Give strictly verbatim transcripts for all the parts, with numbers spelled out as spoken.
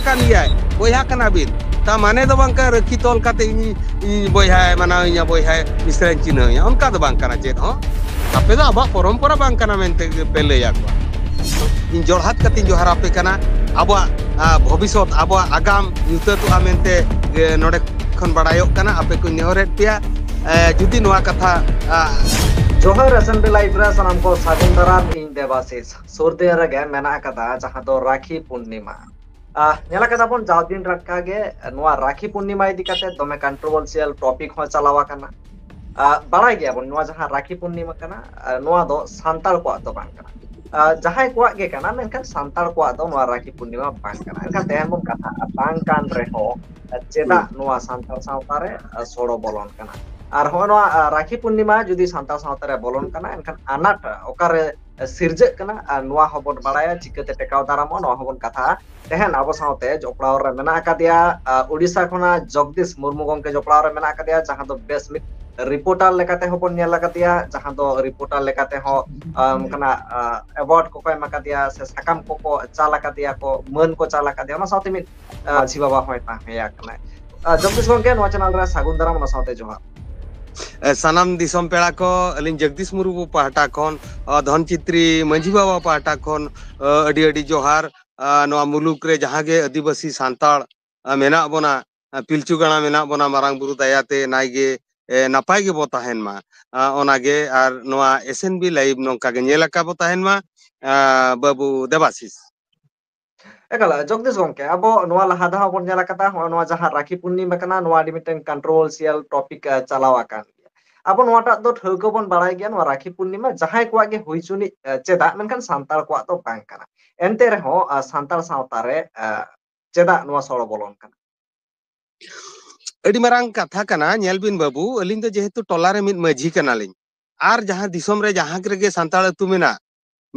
ᱠᱟᱱ ᱜᱮᱭᱟᱭ, ᱵᱚᱭᱦᱟ ᱠᱟᱱᱟ ᱵᱤᱱ᱾ ᱛᱟ ᱢᱟᱱᱮ ᱫᱚ ᱵᱟᱝ ᱠᱟᱱᱟ ᱨᱟᱹᱠᱷᱤ ᱛᱚᱞ ᱠᱟᱛᱮ ᱤᱧ, ᱤᱧ ᱵᱚᱭᱦᱟᱭ ᱢᱟᱱᱟᱣᱤᱧᱟ, ᱵᱚᱭᱦᱟᱭ ᱢᱤᱥᱨᱟᱧ ᱪᱤᱱᱦᱟᱹᱣᱤᱧᱟ, ᱚᱱᱠᱟ ᱫᱚ ᱵᱟᱝ ᱠᱟᱱᱟ ᱪᱮᱫ ᱦᱚᱸ᱾ ᱟᱯᱮ ᱫᱚ ᱟᱵᱚᱣᱟᱜ ᱯᱚᱨᱚᱢᱯᱚᱨᱟ ᱵᱟᱝ ᱠᱟᱱᱟ ᱢᱮᱱᱛᱮ ᱯᱮ ᱞᱟᱹᱭ ᱟᱠᱚᱣᱟ᱾ ᱤᱧ ᱡᱚᱲᱦᱟᱛ ᱠᱟᱛᱮᱧ ᱡᱚᱦᱟᱨ ᱟᱯᱮ ᱠᱟᱱᱟ᱾ ᱟᱵᱚᱣᱟᱜ, ᱟ, ᱵᱷᱚᱵᱤᱥᱥᱚᱛ, ᱟᱵᱚᱣᱟᱜ ᱟᱜᱟᱢ ᱧᱩᱛᱟᱹᱛᱚᱜᱼᱟ ᱢᱮᱱᱛᱮ, ᱮ, ᱱᱚᱰᱮ ᱠᱷᱚᱱ ᱵᱟᱲᱟᱭᱚᱜ ᱠᱟᱱᱟ᱾ ᱟᱯᱮ ᱠᱚᱧ ᱱᱮᱦᱚᱨᱮᱫ ᱯᱮᱭᱟ, ᱮ, ᱡᱩᱫᱤ ᱱᱚᱣᱟ ᱠᱟᱛᱷᱟ, ᱟ, ᱡᱚᱦᱟᱨ ᱮᱥᱮᱢᱵᱞᱤ ᱞᱟᱭᱤᱵᱷ ᱨᱮ ᱥᱟᱱᱟᱢ ᱠᱚ ᱥᱟᱹᱜᱩᱱ ᱫᱟᱨᱟᱢ, ᱤᱧ ᱫᱮᱵᱟᱥᱤᱥ᱾ ᱥᱩᱨ ᱫᱤᱱ ᱨᱮᱜᱮ ᱢᱮᱱᱟᱜ ᱟᱠᱟᱫᱟ ᱡᱟᱦᱟᱸ ᱫᱚ ᱨᱟᱠᱷᱤ ᱯᱩᱨᱱᱤᱢᱟ᱾ ᱟᱦ, ᱧᱮᱞ ᱟᱠᱟᱫᱟ ᱵᱚᱱ ᱡᱟᱣ ᱫᱤᱱ ᱞᱮᱠᱟ ᱜᱮ ᱱᱚᱣᱟ ᱨᱟᱠᱷᱤ ᱯᱩᱨᱱᱤᱢᱟ ᱤᱫᱤ ᱠᱟᱛᱮ ᱫᱚᱢᱮ ᱠᱚᱱᱴᱨᱳᱵᱷᱟᱨᱥᱤᱭᱟᱞ ᱴᱚᱯᱤᱠ ᱦᱚᱸ ᱪᱟᱞᱟᱣ ᱟᱠᱟᱱᱟ᱾ ᱟᱦ, ᱵᱟᱲᱟᱭ ᱜᱮᱭᱟ ᱵᱚᱱ ᱱᱚᱣᱟ ᱡᱟᱦᱟᱸ ᱨᱟᱠᱷᱤ ᱯᱩᱨᱱᱤᱢᱟ ᱠᱟᱱᱟ, ᱟᱦ, ᱱᱚᱣᱟ ᱫᱚ ᱥᱟᱱᱛᱟᱲ ᱠᱚᱣᱟᱜ ᱫᱚ ᱵᱟᱝ ᱠᱟᱱᱟ᱾ ᱟᱦ, ᱡᱟᱦᱟᱸᱭ ᱠᱚᱣᱟᱜ ᱜᱮ ᱠᱟᱱᱟ, ᱢᱮᱱᱠᱷᱟᱱ ᱥᱟᱱᱛᱟᱲ ᱠᱚᱣᱟᱜ ᱫᱚ ᱱᱚᱣᱟ ᱨᱟᱠᱷᱤ ᱯᱩᱨᱱᱤᱢᱟ ᱵᱟᱝ ᱠᱟᱱᱟ᱾ ᱮᱱᱠᱷᱟᱱ ᱛᱮᱦᱮᱧ ᱵᱚᱱ ᱠᱟᱛᱷᱟᱜᱼᱟ, ᱵᱟᱝ ᱠᱟᱱ ᱨᱮᱦᱚᱸ, ᱟᱦ, ᱪᱮᱫᱟᱜ ᱦᱩᱸ᱾ ᱱᱚᱣᱟ ᱥᱟᱱᱛᱟᱲ ᱥᱟᱶᱛᱟ ᱨᱮ, ᱟᱦ, ᱥᱚᱲᱚ ᱵᱚᱞᱚᱱ ᱠᱟᱱᱟ? ᱟᱨ ᱦᱚᱸᱜᱼᱚ ᱱᱚᱣᱟ, ᱟᱦ, ᱨᱟᱠᱷᱤ ᱯᱩᱨᱱᱤᱢᱟ ᱡᱩᱫᱤ ᱥᱟᱱᱛᱟᱲ ᱥᱟᱶᱛᱟ ᱨᱮ ᱵᱚᱞᱚᱱ ᱠᱟᱱᱟ, ᱮᱱᱠᱷᱟᱱ ᱟᱱᱟᱴ ᱚᱠᱟᱨᱮ ᱥᱤᱨᱡᱟᱹᱜ ᱠᱟᱱᱟ, ᱟᱨ ᱱᱚᱣᱟ ᱦᱚᱸᱵᱚᱱ ᱵᱟᱲᱟᱭᱟ, ᱪᱤᱠᱟᱹᱛᱮ ᱴᱮᱠᱟᱣ ᱫᱟᱨᱟᱢᱚᱜᱼᱟ, ᱱᱚᱣᱟ ᱦᱚᱸᱵᱚᱱ ᱠᱟᱛᱷᱟᱜᱼᱟ᱾ ᱛᱮᱦᱮᱧ ᱟᱵᱚ ᱥᱟᱶᱛᱮ ᱡᱚᱯᱲᱟᱣ ᱨᱮ ᱢᱮᱱᱟᱜ ᱟᱠᱟᱫᱮᱭᱟ, ᱟ, ᱳᱰᱤᱥᱟ ᱠᱷᱚᱱᱟᱜ ᱡᱚᱜᱽᱫᱤᱥ ᱢᱩᱨᱢᱩ ᱜᱚᱢᱠᱮ ᱡᱚᱯᱲᱟᱣ ᱨᱮ ᱢᱮᱱᱟᱜ ᱟᱠᱟᱫᱮᱭᱟ, ᱡᱟᱦᱟᱸ ᱫᱚ ᱵᱮᱥ ᱢᱤᱫ ᱨᱤᱯᱳᱨᱴᱟᱨ ᱞᱮᱠᱟᱛᱮ ᱦᱚᱸᱵᱚᱱ ᱧᱮᱞ ᱟᱠᱟᱫᱮᱭᱟ, ᱡᱟᱦᱟᱸ ᱫᱚ ᱨᱤᱯᱳᱨᱴᱟᱨ ᱞᱮᱠᱟᱛᱮ ᱦᱚᱸ, ᱟᱢ, ᱠᱟᱱᱟ, ᱟ, ᱮᱣᱟᱨᱰ ᱠᱚᱠᱚ ᱮᱢ ᱟᱠᱟᱫᱮᱭᱟ ᱥᱮ ᱥᱟᱠᱟᱢ ᱠᱚᱠᱚ ᱪᱟᱞ ᱟᱠᱟᱫᱮᱭᱟ ᱠᱚ, ᱢᱟᱹᱱ ᱠᱚ ᱪᱟᱞ ᱟᱠᱟᱫᱮᱭᱟ, ᱚᱱᱟ ᱥᱟᱶᱛᱮ ᱢᱤᱫ, ᱟ, ᱢᱟᱹᱡᱷᱤ ᱵᱟᱵᱟ ᱦᱚᱸᱭ ᱛᱟᱦᱮᱸ ᱟᱠᱟᱱᱟᱭ᱾ ᱟ, ᱡᱚᱜᱽᱫᱤᱥ ᱜᱚᱢᱠᱮ, ᱱᱚᱣᱟ ᱪᱮᱱᱮᱞ ᱨᱮ ᱥᱟᱹᱜᱩᱱ ᱫᱟᱨᱟᱢ, ᱚᱱᱟ ᱥᱟᱶᱛᱮ ᱡᱚᱦᱟᱨ᱾ ᱮ, ᱥᱟᱱᱟᱢ ᱫᱤᱥᱚᱢ ᱯᱮᱲᱟ ᱠᱚ, ᱟᱹᱞᱤᱧ ᱡᱚᱜᱽᱫᱤᱥ ᱢᱩᱨᱢᱩ ᱯᱟᱦᱴᱟ ᱠᱷᱚᱱ, ᱟ, ᱫᱷᱚᱱᱪᱤᱛᱨᱤ ᱢᱟᱹᱡᱷᱤ ᱵᱟᱵᱟ ᱯᱟᱦᱴᱟ ᱠᱷᱚᱱ, ᱟ, ᱟᱹᱰᱤ ᱟᱹᱰᱤ ᱡᱚᱦᱟᱨ᱾ ᱟ, ᱱᱚᱣᱟ ᱢᱩᱞᱩᱠ ᱨᱮ ᱡᱟᱦᱟᱸ ᱜᱮ ᱟᱹᱫᱤᱵᱟᱹᱥᱤ ᱥᱟᱱᱛᱟᱲ, ᱟ, ᱢᱮᱱᱟᱜ ᱵᱚᱱᱟ, ᱟ, ᱯᱤᱞᱪᱩ ᱜᱟᱲᱟ ᱢᱮᱱᱟᱜ ᱵᱚᱱᱟ, ᱢᱟᱨᱟᱝ ᱵᱩᱨᱩ ᱫᱟᱭᱟᱛᱮ ᱱᱟᱭᱜᱮ, ᱮ, ᱱᱟᱯᱟᱭ ᱜᱮᱵᱚ ᱛᱟᱦᱮᱱ ᱢᱟ᱾ ᱟ, ᱚᱱᱟᱜᱮ, ᱟᱨ ᱱᱚᱣᱟ ᱮᱥ ᱮᱱ ᱵᱤ ᱞᱟᱭᱤᱵᱷ ᱱᱚᱝᱠᱟ ᱜᱮ ᱧᱮᱞ ᱟᱠᱟ ᱵᱚ ᱛᱟᱦᱮᱱ ᱢᱟ, ᱟ, ᱵᱟᱹᱵᱩ ᱫᱮᱵᱟᱥᱤᱥ᱾ ᱮᱠᱟᱞ, ᱡᱚᱜᱽᱫᱤᱥ ᱜᱚᱢᱠᱮ, ᱟᱵᱚ ᱱᱚᱣᱟ ᱞᱟᱦᱟ ᱫᱷᱟᱣ ᱵᱚᱱ ᱧᱮᱞ ᱟᱠᱟᱫᱟ, ᱦᱚᱸᱜᱼᱚᱭ ᱱᱚᱣᱟ ᱡᱟᱦᱟᱸ ᱨᱟᱠᱷᱤ ᱯᱩᱨᱱᱤᱢᱟ ᱠᱟᱱᱟ, ᱱᱚᱣᱟ ᱟᱹᱰᱤ ᱢᱤᱫᱴᱟᱝ ᱠᱚᱱᱴᱨᱳᱵᱷᱟᱨᱥᱤᱭᱟᱞ ᱴᱚᱯᱤᱠ, ᱟ, ᱪᱟᱞᱟᱣ ᱟᱠᱟᱱ ᱜᱮᱭᱟ᱾ ᱟᱵᱚ ᱱᱚᱣᱟᱴᱟᱜ ᱫᱚ ᱴᱷᱟᱹᱣᱠᱟᱹ ᱵᱚᱱ ᱵᱟᱲᱟᱭ ᱜᱮᱭᱟ, ᱱᱚᱣᱟ ᱨᱟᱠᱷᱤ ᱯᱩᱨᱱᱤᱢᱟ ᱡᱟᱦᱟᱸᱭ ᱠᱚᱣᱟᱜ ᱜᱮ ᱦᱩᱭ ᱪᱩᱱᱤᱡ, ᱟ, ᱪᱮᱫᱟᱜ, ᱢᱮᱱᱠᱷᱟᱱ ᱥᱟᱱᱛᱟᱲ ᱠᱚᱣᱟᱜ ᱫᱚ ᱵᱟᱝ ᱠᱟᱱᱟ᱾ ᱮᱱᱛᱮ ᱨᱮᱦᱚᱸ, ᱟ, ᱥᱟᱱᱛᱟᱲ ᱥᱟᱶᱛᱟ ᱨᱮ, ᱟ, ᱪᱮᱫᱟᱜ ᱱᱚᱣᱟ ᱥᱚᱲᱚ ᱵᱚᱞᱚᱱ ᱠᱟᱱᱟ? ᱟᱹᱰᱤ ᱢᱟᱨᱟᱝ ᱠᱟᱛᱷᱟ ᱠᱟᱱᱟ᱾ ᱧᱮᱞ ᱵᱤᱱ ᱵᱟᱹᱵᱩ, ᱟᱹᱞᱤᱧ ᱫᱚ ᱡᱮᱦᱮᱛᱩ ᱴᱚᱞᱟ ᱨᱮ ᱢᱤᱫ ᱢᱟᱹᱡᱷᱤ ᱠᱟᱱᱟᱞᱤᱧ, ᱟᱨ ᱡᱟᱦᱟᱸ ᱫᱤᱥᱚᱢ ᱨᱮ ᱡᱟᱦᱟᱸ ᱨᱮᱜᱮ ᱥᱟᱱᱛᱟᱲ ᱟᱹᱛᱩ ᱢᱮᱱᱟᱜ,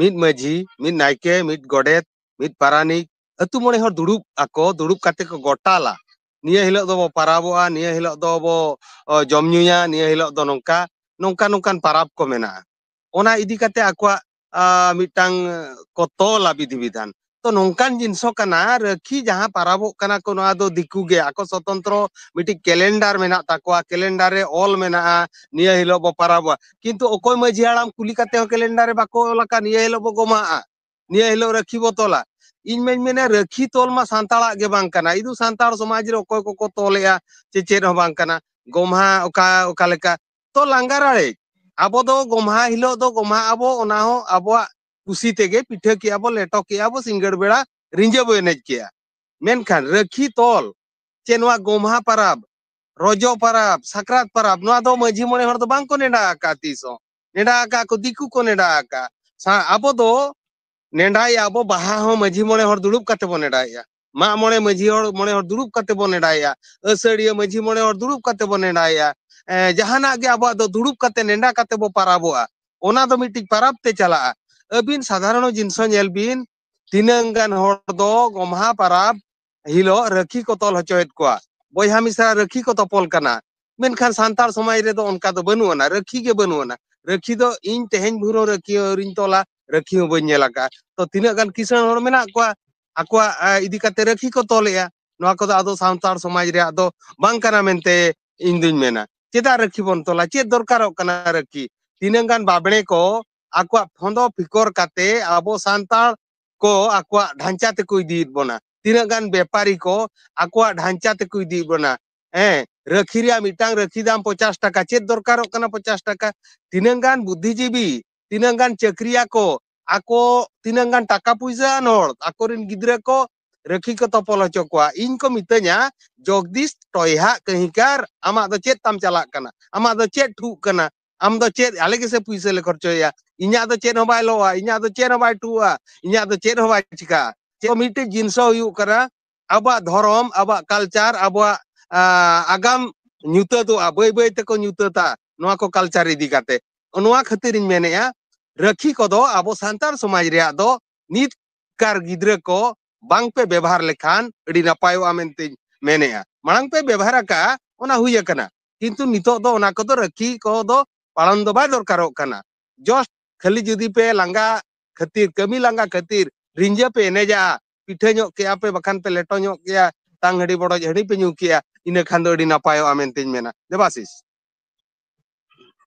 ᱢᱤᱫ ᱢᱟᱹᱡᱷᱤ, ᱢᱤᱫ ᱱᱟᱭᱠᱮ, ᱢᱤᱫ ᱜᱚᱰᱮᱛ, ᱢᱤᱫ ᱯᱟᱨᱟᱱᱤᱠ, ᱟᱹᱛᱩ ᱢᱚᱬᱮ ᱦᱚᱲ ᱫᱩᱲᱩᱵ ᱟᱠᱚ, ᱫᱩᱲᱩᱵ ᱠᱟᱛᱮ ᱠᱚ ᱜᱚᱴᱟᱞᱟ, ᱱᱤᱭᱟᱹ ᱦᱤᱞᱳᱜ ᱫᱚᱵᱚ ᱯᱟᱨᱟᱵᱚᱜᱼᱟ, ᱱᱤᱭᱟᱹ ᱦᱤᱞᱳᱜ ᱫᱚᱵᱚ, ᱚ, ᱡᱚᱢ ᱧᱩᱭᱟ, ᱱᱤᱭᱟᱹ ᱦᱤᱞᱳᱜ ᱫᱚ ᱱᱚᱝᱠᱟ, ᱱᱚᱝᱠᱟ ᱱᱚᱝᱠᱟᱱ ᱯᱟᱨᱟᱵᱽ ᱠᱚ ᱢᱮᱱᱟᱜᱼᱟ᱾ ᱚᱱᱟ ᱤᱫᱤ ᱠᱟᱛᱮ ᱟᱠᱚᱣᱟᱜ, ᱟ, ᱢᱤᱫᱴᱟᱝ ᱠᱚ ᱛᱚᱞᱟ ᱵᱤᱫᱷᱤ ᱵᱤᱫᱷᱟᱱ᱾ ᱛᱚ ᱱᱚᱝᱠᱟᱱ ᱡᱤᱱᱤᱥ ᱠᱟᱱᱟ, ᱨᱟᱹᱠᱷᱤ ᱡᱟᱦᱟᱸ ᱯᱟᱨᱟᱵᱚᱜ ᱠᱟᱱᱟ ᱠᱚ, ᱱᱚᱣᱟ ᱫᱚ ᱫᱤᱠᱩ ᱜᱮ, ᱟᱠᱚ ᱥᱚᱛᱚᱱᱛᱨᱚ ᱢᱤᱫᱴᱤᱡ ᱠᱮᱞᱮᱱᱰᱟᱨ ᱢᱮᱱᱟᱜ ᱛᱟᱠᱚᱣᱟ, ᱠᱮᱞᱮᱱᱰᱟᱨ ᱨᱮ ᱚᱞ ᱢᱮᱱᱟᱜᱼᱟ ᱱᱤᱭᱟᱹ ᱦᱤᱞᱳᱜ ᱵᱚ ᱯᱟᱨᱟᱵᱚᱜᱼᱟ᱾ ᱠᱤᱱᱛᱩ ᱚᱠᱚᱭ ᱢᱟᱹᱡᱷᱤ ᱦᱟᱲᱟᱢ ᱠᱩᱞᱤ ᱠᱟᱛᱮ ᱦᱚᱸ ᱠᱮᱞᱮᱱᱰᱟᱨ ᱨᱮ ᱵᱟᱠᱚ ᱚᱞ ᱟᱠᱟᱫ ᱱᱤᱭᱟᱹ ᱦᱤᱞᱳᱜ ᱵᱚ ᱜᱚᱢᱦᱟᱜᱼᱟ, ᱱᱤᱭᱟᱹ ᱦᱤᱞᱳᱜ ᱨᱟᱹᱠᱷᱤ ᱵᱚ ᱛᱚᱞᱟ᱾ ᱤᱧ ᱢᱟᱧ ᱢᱮᱱᱟ, ᱨᱟᱹᱠᱷᱤ ᱛᱚᱞ ᱢᱟ ᱥᱟᱱᱛᱟᱲᱟᱜ ᱜᱮ ᱵᱟᱝ ᱠᱟᱱᱟ᱾ ᱤᱫᱩ ᱥᱟᱱᱛᱟᱲ ᱥᱚᱢᱟᱡᱽ ᱨᱮ ᱚᱠᱚᱭ ᱠᱚᱠᱚ ᱛᱚᱞᱮᱜᱼᱟ ᱪᱮ ᱪᱮᱫ ᱦᱚᱸ ᱵᱟᱝ ᱠᱟᱱᱟ᱾ ᱜᱚᱢᱦᱟ ᱚᱠᱟ ᱚᱠᱟ ᱞᱮᱠᱟ, ᱛᱚ ᱞᱟᱸᱜᱟ ᱨᱟᱲᱮᱡ᱾ ᱟᱵᱚ ᱫᱚ ᱜᱚᱢᱦᱟ ᱦᱤᱞᱳᱜ ᱫᱚ ᱜᱚᱢᱦᱟ ᱟᱵᱚ, ᱚᱱᱟ ᱦᱚᱸ ᱟᱵᱚᱣᱟᱜ ᱠᱩᱥᱤ ᱛᱮᱜᱮ ᱯᱤᱴᱷᱟᱹ ᱠᱮᱜᱼᱟ ᱵᱚ, ᱞᱮᱴᱚ ᱠᱮᱜᱼᱟ ᱵᱚ, ᱥᱤᱸᱜᱟᱹᱲ ᱵᱮᱲᱟ ᱨᱤᱸᱡᱟᱹ ᱵᱚ ᱮᱱᱮᱡ ᱠᱮᱜᱼᱟ᱾ ᱢᱮᱱᱠᱷᱟᱱ ᱨᱟᱹᱠᱷᱤ ᱛᱚᱞ ᱪᱮ ᱱᱚᱣᱟ ᱜᱚᱢᱦᱟ ᱯᱟᱨᱟᱵᱽ, ᱨᱚᱡᱚ ᱯᱟᱨᱟᱵᱽ, ᱥᱟᱠᱨᱟᱛ ᱯᱟᱨᱟᱵᱽ, ᱱᱚᱣᱟ ᱫᱚ ᱢᱟᱹᱡᱷᱤ ᱢᱚᱬᱮ ᱦᱚᱲ ᱫᱚ ᱵᱟᱝ ᱠᱚ ᱱᱮᱰᱟ ᱟᱠᱟᱫᱼᱟ ᱛᱤᱥ ᱦᱚᱸ᱾ ᱱᱮᱰᱟ ᱟᱠᱟᱫ ᱠᱚ ᱫᱤᱠᱩ ᱠᱚ ᱱᱮᱰᱟ ᱟᱠᱟᱫᱼᱟ᱾ ᱥᱟ-, ᱟᱵᱚ ᱫᱚ ᱱᱮᱰᱟᱭᱮᱜᱼᱟ ᱵᱚ, ᱵᱟᱦᱟ ᱦᱚᱸ ᱢᱟᱹᱡᱷᱤ ᱢᱚᱬᱮ ᱦᱚᱲ ᱫᱩᱲᱩᱵ ᱠᱟᱛᱮ ᱵᱚ ᱱᱮᱰᱟᱭᱮᱜᱼᱟ, ᱢᱟᱜ ᱢᱚᱬᱮ ᱢᱟᱹᱡᱷᱤ ᱦᱚᱲ ᱢᱚᱬᱮ ᱦᱚᱲ ᱫᱩᱲᱩᱵ ᱠᱟᱛᱮ ᱵᱚ ᱱᱮᱰᱟᱭᱮᱜᱼᱟ, ᱟᱹᱥᱟᱹᱲᱤᱭᱟᱹ ᱢᱟᱹᱡᱷᱤ ᱢᱚᱬᱮ ᱦᱚᱲ ᱫᱩᱲᱩᱵ ᱠᱟᱛᱮ ᱵᱚ ᱱᱮᱰᱟᱭᱮᱜᱼᱟ᱾ ᱮ, ᱡᱟᱦᱟᱱᱟᱜ ᱜᱮ ᱟᱵᱚᱣᱟᱜ ᱫᱚ ᱫᱩᱲᱩᱵ ᱠᱟᱛᱮ ᱱᱮᱰᱟ ᱠᱟᱛᱮ ᱵᱚ ᱯᱟᱨᱟᱵᱚᱜᱼᱟ, ᱚᱱᱟ ᱫᱚ ᱢᱤᱫᱴᱤᱡ ᱯᱟᱨᱟᱵᱽ ᱛᱮ ᱪᱟᱞᱟᱜᱼᱟ᱾ ᱟᱹᱵᱤᱱ ᱥᱟᱫᱷᱟᱨᱚᱱ ᱡᱤᱱᱤᱥ ᱦᱚᱸ ᱧᱮᱞ ᱵᱤᱱ, ᱛᱤᱱᱟᱹᱝ ᱜᱟᱱ ᱦᱚᱲ ᱫᱚ ᱜᱚᱢᱦᱟ ᱯᱟᱨᱟᱵᱽ ᱦᱤᱞᱳᱜ ᱨᱟᱹᱠᱷᱤ ᱠᱚ ᱛᱚᱞ ᱦᱚᱪᱚᱭᱮᱫ ᱠᱚᱣᱟ, ᱵᱚᱭᱦᱟ ᱢᱤᱥᱨᱟ ᱨᱟᱹᱠᱷᱤ ᱠᱚ ᱛᱚᱯᱚᱞ ᱠᱟᱱᱟ᱾ ᱢᱮᱱᱠᱷᱟᱱ ᱥᱟᱱᱛᱟᱲ ᱥᱚᱢᱟᱡᱽ ᱨᱮᱫᱚ ᱚᱱᱠᱟ ᱫᱚ ᱵᱟᱹᱱᱩᱜ ᱟᱱᱟ, ᱨᱟᱹᱠᱷᱤ ᱜᱮ ᱵᱟᱹᱱᱩᱜ ᱟᱱᱟ᱾ ᱨᱟᱹᱠᱷᱤ ᱫᱚ ᱤᱧ ᱛᱮᱦᱮᱧ ᱵᱷᱳᱨ ᱦᱚᱸ ᱨᱟᱹᱠᱷᱤ ᱟᱹᱣᱨᱤᱧ ᱛᱚᱞᱟ, ᱨᱟᱹᱠᱷᱤ ᱦᱚᱸ ᱵᱟᱹᱧ ᱧᱮᱞ ᱟᱠᱟᱫᱼᱟ᱾ ᱛᱚ ᱛᱤᱱᱟᱹᱜ ᱜᱟᱱ ᱠᱤᱥᱟᱹᱬ ᱦᱚᱲ ᱢᱮᱱᱟᱜ ᱠᱚᱣᱟ, ᱟᱠᱚᱣᱟᱜ, ᱟ, ᱤᱫᱤ ᱠᱟᱛᱮ ᱨᱟᱹᱠᱷᱤ ᱠᱚ ᱛᱚᱞᱮᱜᱼᱟ᱾ ᱱᱚᱣᱟ ᱠᱚᱫᱚ ᱟᱫᱚ ᱥᱟᱱᱛᱟᱲ ᱥᱚᱢᱟᱡᱽ ᱨᱮᱭᱟᱜ ᱫᱚ ᱵᱟᱝ ᱠᱟᱱᱟ ᱢᱮᱱᱛᱮ ᱤᱧ ᱫᱩᱧ ᱢᱮᱱᱟ᱾ ᱪᱮᱫᱟᱜ ᱨᱟᱹᱠᱷᱤ ᱵᱚᱱ ᱛᱚᱞᱟ? ᱪᱮᱫ ᱫᱚᱨᱠᱟᱨᱚᱜ ᱠᱟᱱᱟ ᱨᱟᱹᱠᱷᱤ? ᱛᱤᱱᱟᱹᱜ ᱜᱟᱱ ᱵᱟᱵᱽᱲᱮ ᱠᱚ ᱟᱠᱚᱣᱟᱜ ᱯᱷᱚᱸᱫᱚ ᱯᱷᱤᱠᱚᱨ ᱠᱟᱛᱮ ᱟᱵᱚ ᱥᱟᱱᱛᱟᱲ ᱠᱚ ᱟᱠᱚᱣᱟᱜ ᱰᱷᱟᱧᱪᱟ ᱛᱮᱠᱚ ᱤᱫᱤᱭᱮᱫ ᱵᱚᱱᱟ, ᱛᱤᱱᱟᱹᱜ ᱜᱟᱱ ᱵᱮᱯᱟᱨᱤ ᱠᱚ ᱟᱠᱚᱣᱟᱜ ᱰᱷᱟᱧᱪᱟ ᱛᱮᱠᱚ ᱤᱫᱤᱭᱮᱫ ᱵᱚᱱᱟ᱾ ᱦᱮᱸ, ᱨᱟᱹᱠᱷᱤ ᱨᱮᱭᱟᱜ ᱢᱤᱫᱴᱟᱝ ᱨᱟᱹᱠᱷᱤ ᱫᱟᱢ ᱯᱚᱪᱟᱥ ᱴᱟᱠᱟ, ᱪᱮᱫ ᱫᱚᱨᱠᱟᱨᱚᱜ ᱠᱟᱱᱟ ᱯᱚᱪᱟᱥ ᱴᱟᱠᱟ? ᱛᱤᱱᱟᱹᱜ ᱜᱟᱱ ᱵᱩᱫᱽᱫᱷᱤᱡᱤᱵᱤ, ᱛᱤᱱᱟᱹᱜ ᱜᱟᱱ ᱪᱟᱹᱠᱨᱤᱭᱟ ᱠᱚ, ᱟᱠᱚ ᱛᱤᱱᱟᱹᱜ ᱜᱟᱱ ᱴᱟᱠᱟ ᱯᱩᱭᱥᱟᱹ ᱟᱱ ᱦᱚᱲ ᱟᱠᱚᱨᱮᱱ ᱜᱤᱫᱽᱨᱟᱹ ᱠᱚ ᱨᱟᱹᱠᱷᱤ ᱠᱚ ᱛᱚᱯᱚᱞ ᱦᱚᱪᱚ ᱠᱚᱣᱟ᱾ ᱤᱧ ᱠᱚ ᱢᱤᱛᱟᱹᱧᱟ, "ᱡᱚᱜᱽᱫᱤᱥ ᱴᱚᱭᱦᱟᱜ ᱠᱟᱹᱦᱤᱠᱟᱨ, ᱟᱢᱟᱜ ᱫᱚ ᱪᱮᱫ ᱛᱟᱢ ᱪᱟᱞᱟᱜ ᱠᱟᱱᱟ? ᱟᱢᱟᱜ ᱫᱚ ᱪᱮᱫ ᱴᱷᱩᱜ ᱠᱟᱱᱟ? ᱟᱢ ᱫᱚ ᱪᱮᱫ, ᱟᱞᱮ ᱜᱮᱥᱮ ᱯᱩᱭᱥᱟᱹ ᱞᱮ ᱠᱷᱚᱨᱪᱚᱭᱟ, ᱤᱧᱟᱹᱜ ᱫᱚ ᱪᱮᱫ ᱦᱚᱸ ᱵᱟᱭ ᱞᱚᱜᱼᱟ, ᱤᱧᱟᱹᱜ ᱫᱚ ᱪᱮᱫ ᱦᱚᱸ ᱵᱟᱭ ᱴᱷᱩᱜᱼᱟ, ᱤᱧᱟᱹᱜ ᱫᱚ ᱪᱮᱫ ᱦᱚᱸ ᱵᱟᱭ ᱪᱤᱠᱟᱹᱜᱼᱟ᱾" ᱪᱮᱫ ᱢᱤᱫᱴᱮᱡ ᱡᱤᱱᱤᱥ ᱦᱚᱸ ᱦᱩᱭᱩᱜ ᱠᱟᱱᱟ, ᱟᱵᱚᱣᱟᱜ ᱫᱷᱚᱨᱚᱢ, ᱟᱵᱚᱣᱟᱜ culture, ᱟᱵᱚᱣᱟᱜ, ᱟ, ᱟᱜᱟᱢ ᱧᱩᱛᱟᱹᱛᱚᱜᱼᱟ, ᱵᱟᱹᱭ ᱵᱟᱹᱭ ᱛᱮᱠᱚ ᱧᱩᱛᱟᱹᱛᱟ ᱱᱚᱣᱟ ᱠᱚ culture ᱤᱫᱤ ᱠᱟᱛᱮ᱾ ᱱᱚᱣᱟ ᱠᱷᱟᱹᱛᱤᱨ ᱤᱧ ᱢᱮᱱᱮᱫᱼᱟ, ᱨᱟᱹᱠᱷᱤ ᱠᱚᱫᱚ ᱟᱵᱚ ᱥᱟᱱᱛᱟᱲ ᱥᱚᱢᱟᱡᱽ ᱨᱮᱭᱟᱜ ᱫᱚ ᱱᱤᱛ ᱠᱟᱨ ᱜᱤᱫᱽᱨᱟᱹ ᱠᱚ ᱵᱟᱝ ᱯᱮ ᱵᱮᱵᱚᱦᱟᱨ ᱞᱮᱠᱷᱟᱱ ᱟᱹᱰᱤ ᱱᱟᱯᱟᱭᱚᱜᱼᱟ ᱢᱮᱱᱛᱮᱧ ᱢᱮᱱᱮᱫᱼᱟ᱾ ᱢᱟᱲᱟᱝ ᱯᱮ ᱵᱮᱵᱚᱦᱟᱨ ᱟᱠᱟᱫᱼᱟ, ᱚᱱᱟ ᱦᱩᱭ ᱟᱠᱟᱱᱟ, ᱠᱤᱱᱛᱩ ᱱᱤᱛᱚᱜ ᱫᱚ ᱚᱱᱟ ᱠᱚᱫᱚ ᱨᱟᱹᱠᱷᱤ ᱠᱚᱫᱚ ᱯᱟᱞᱚᱱ ᱫᱚ ᱵᱟᱭ ᱫᱚᱨᱠᱟᱨᱚᱜ ᱠᱟᱱᱟ᱾ Just ᱠᱷᱟᱹᱞᱤ ᱡᱩᱫᱤ ᱯᱮ ᱞᱟᱸᱜᱟ ᱠᱷᱟᱹᱛᱤᱨ, ᱠᱟᱹᱢᱤ ᱞᱟᱸᱜᱟ ᱠᱷᱟᱹᱛᱤᱨ ᱨᱤᱸᱡᱟᱹ ᱯᱮ ᱮᱱᱮᱡᱟ, ᱯᱤᱴᱷᱟᱹ ᱧᱚᱜ ᱠᱮᱜᱼᱟ ᱯᱮ, ᱵᱟᱠᱷᱟᱱ ᱯᱮ ᱞᱮᱴᱚ ᱧᱚᱜ ᱠᱮᱜᱼᱟ, ᱛᱟᱝ ᱦᱟᱺᱰᱤ ᱵᱚᱰᱚᱡ ᱦᱟᱺᱰᱤ ᱯᱮ ᱧᱩ ᱠᱮᱜᱼᱟ, ᱤᱱᱟᱹ ᱠᱷᱟᱱ ᱫᱚ ᱟᱹᱰᱤ ᱱᱟᱯᱟᱭᱚᱜᱼᱟ ᱢᱮᱱᱛᱮᱧ ᱢᱮᱱᱟ᱾ ᱫᱮᱵᱟᱥᱤᱥ᱾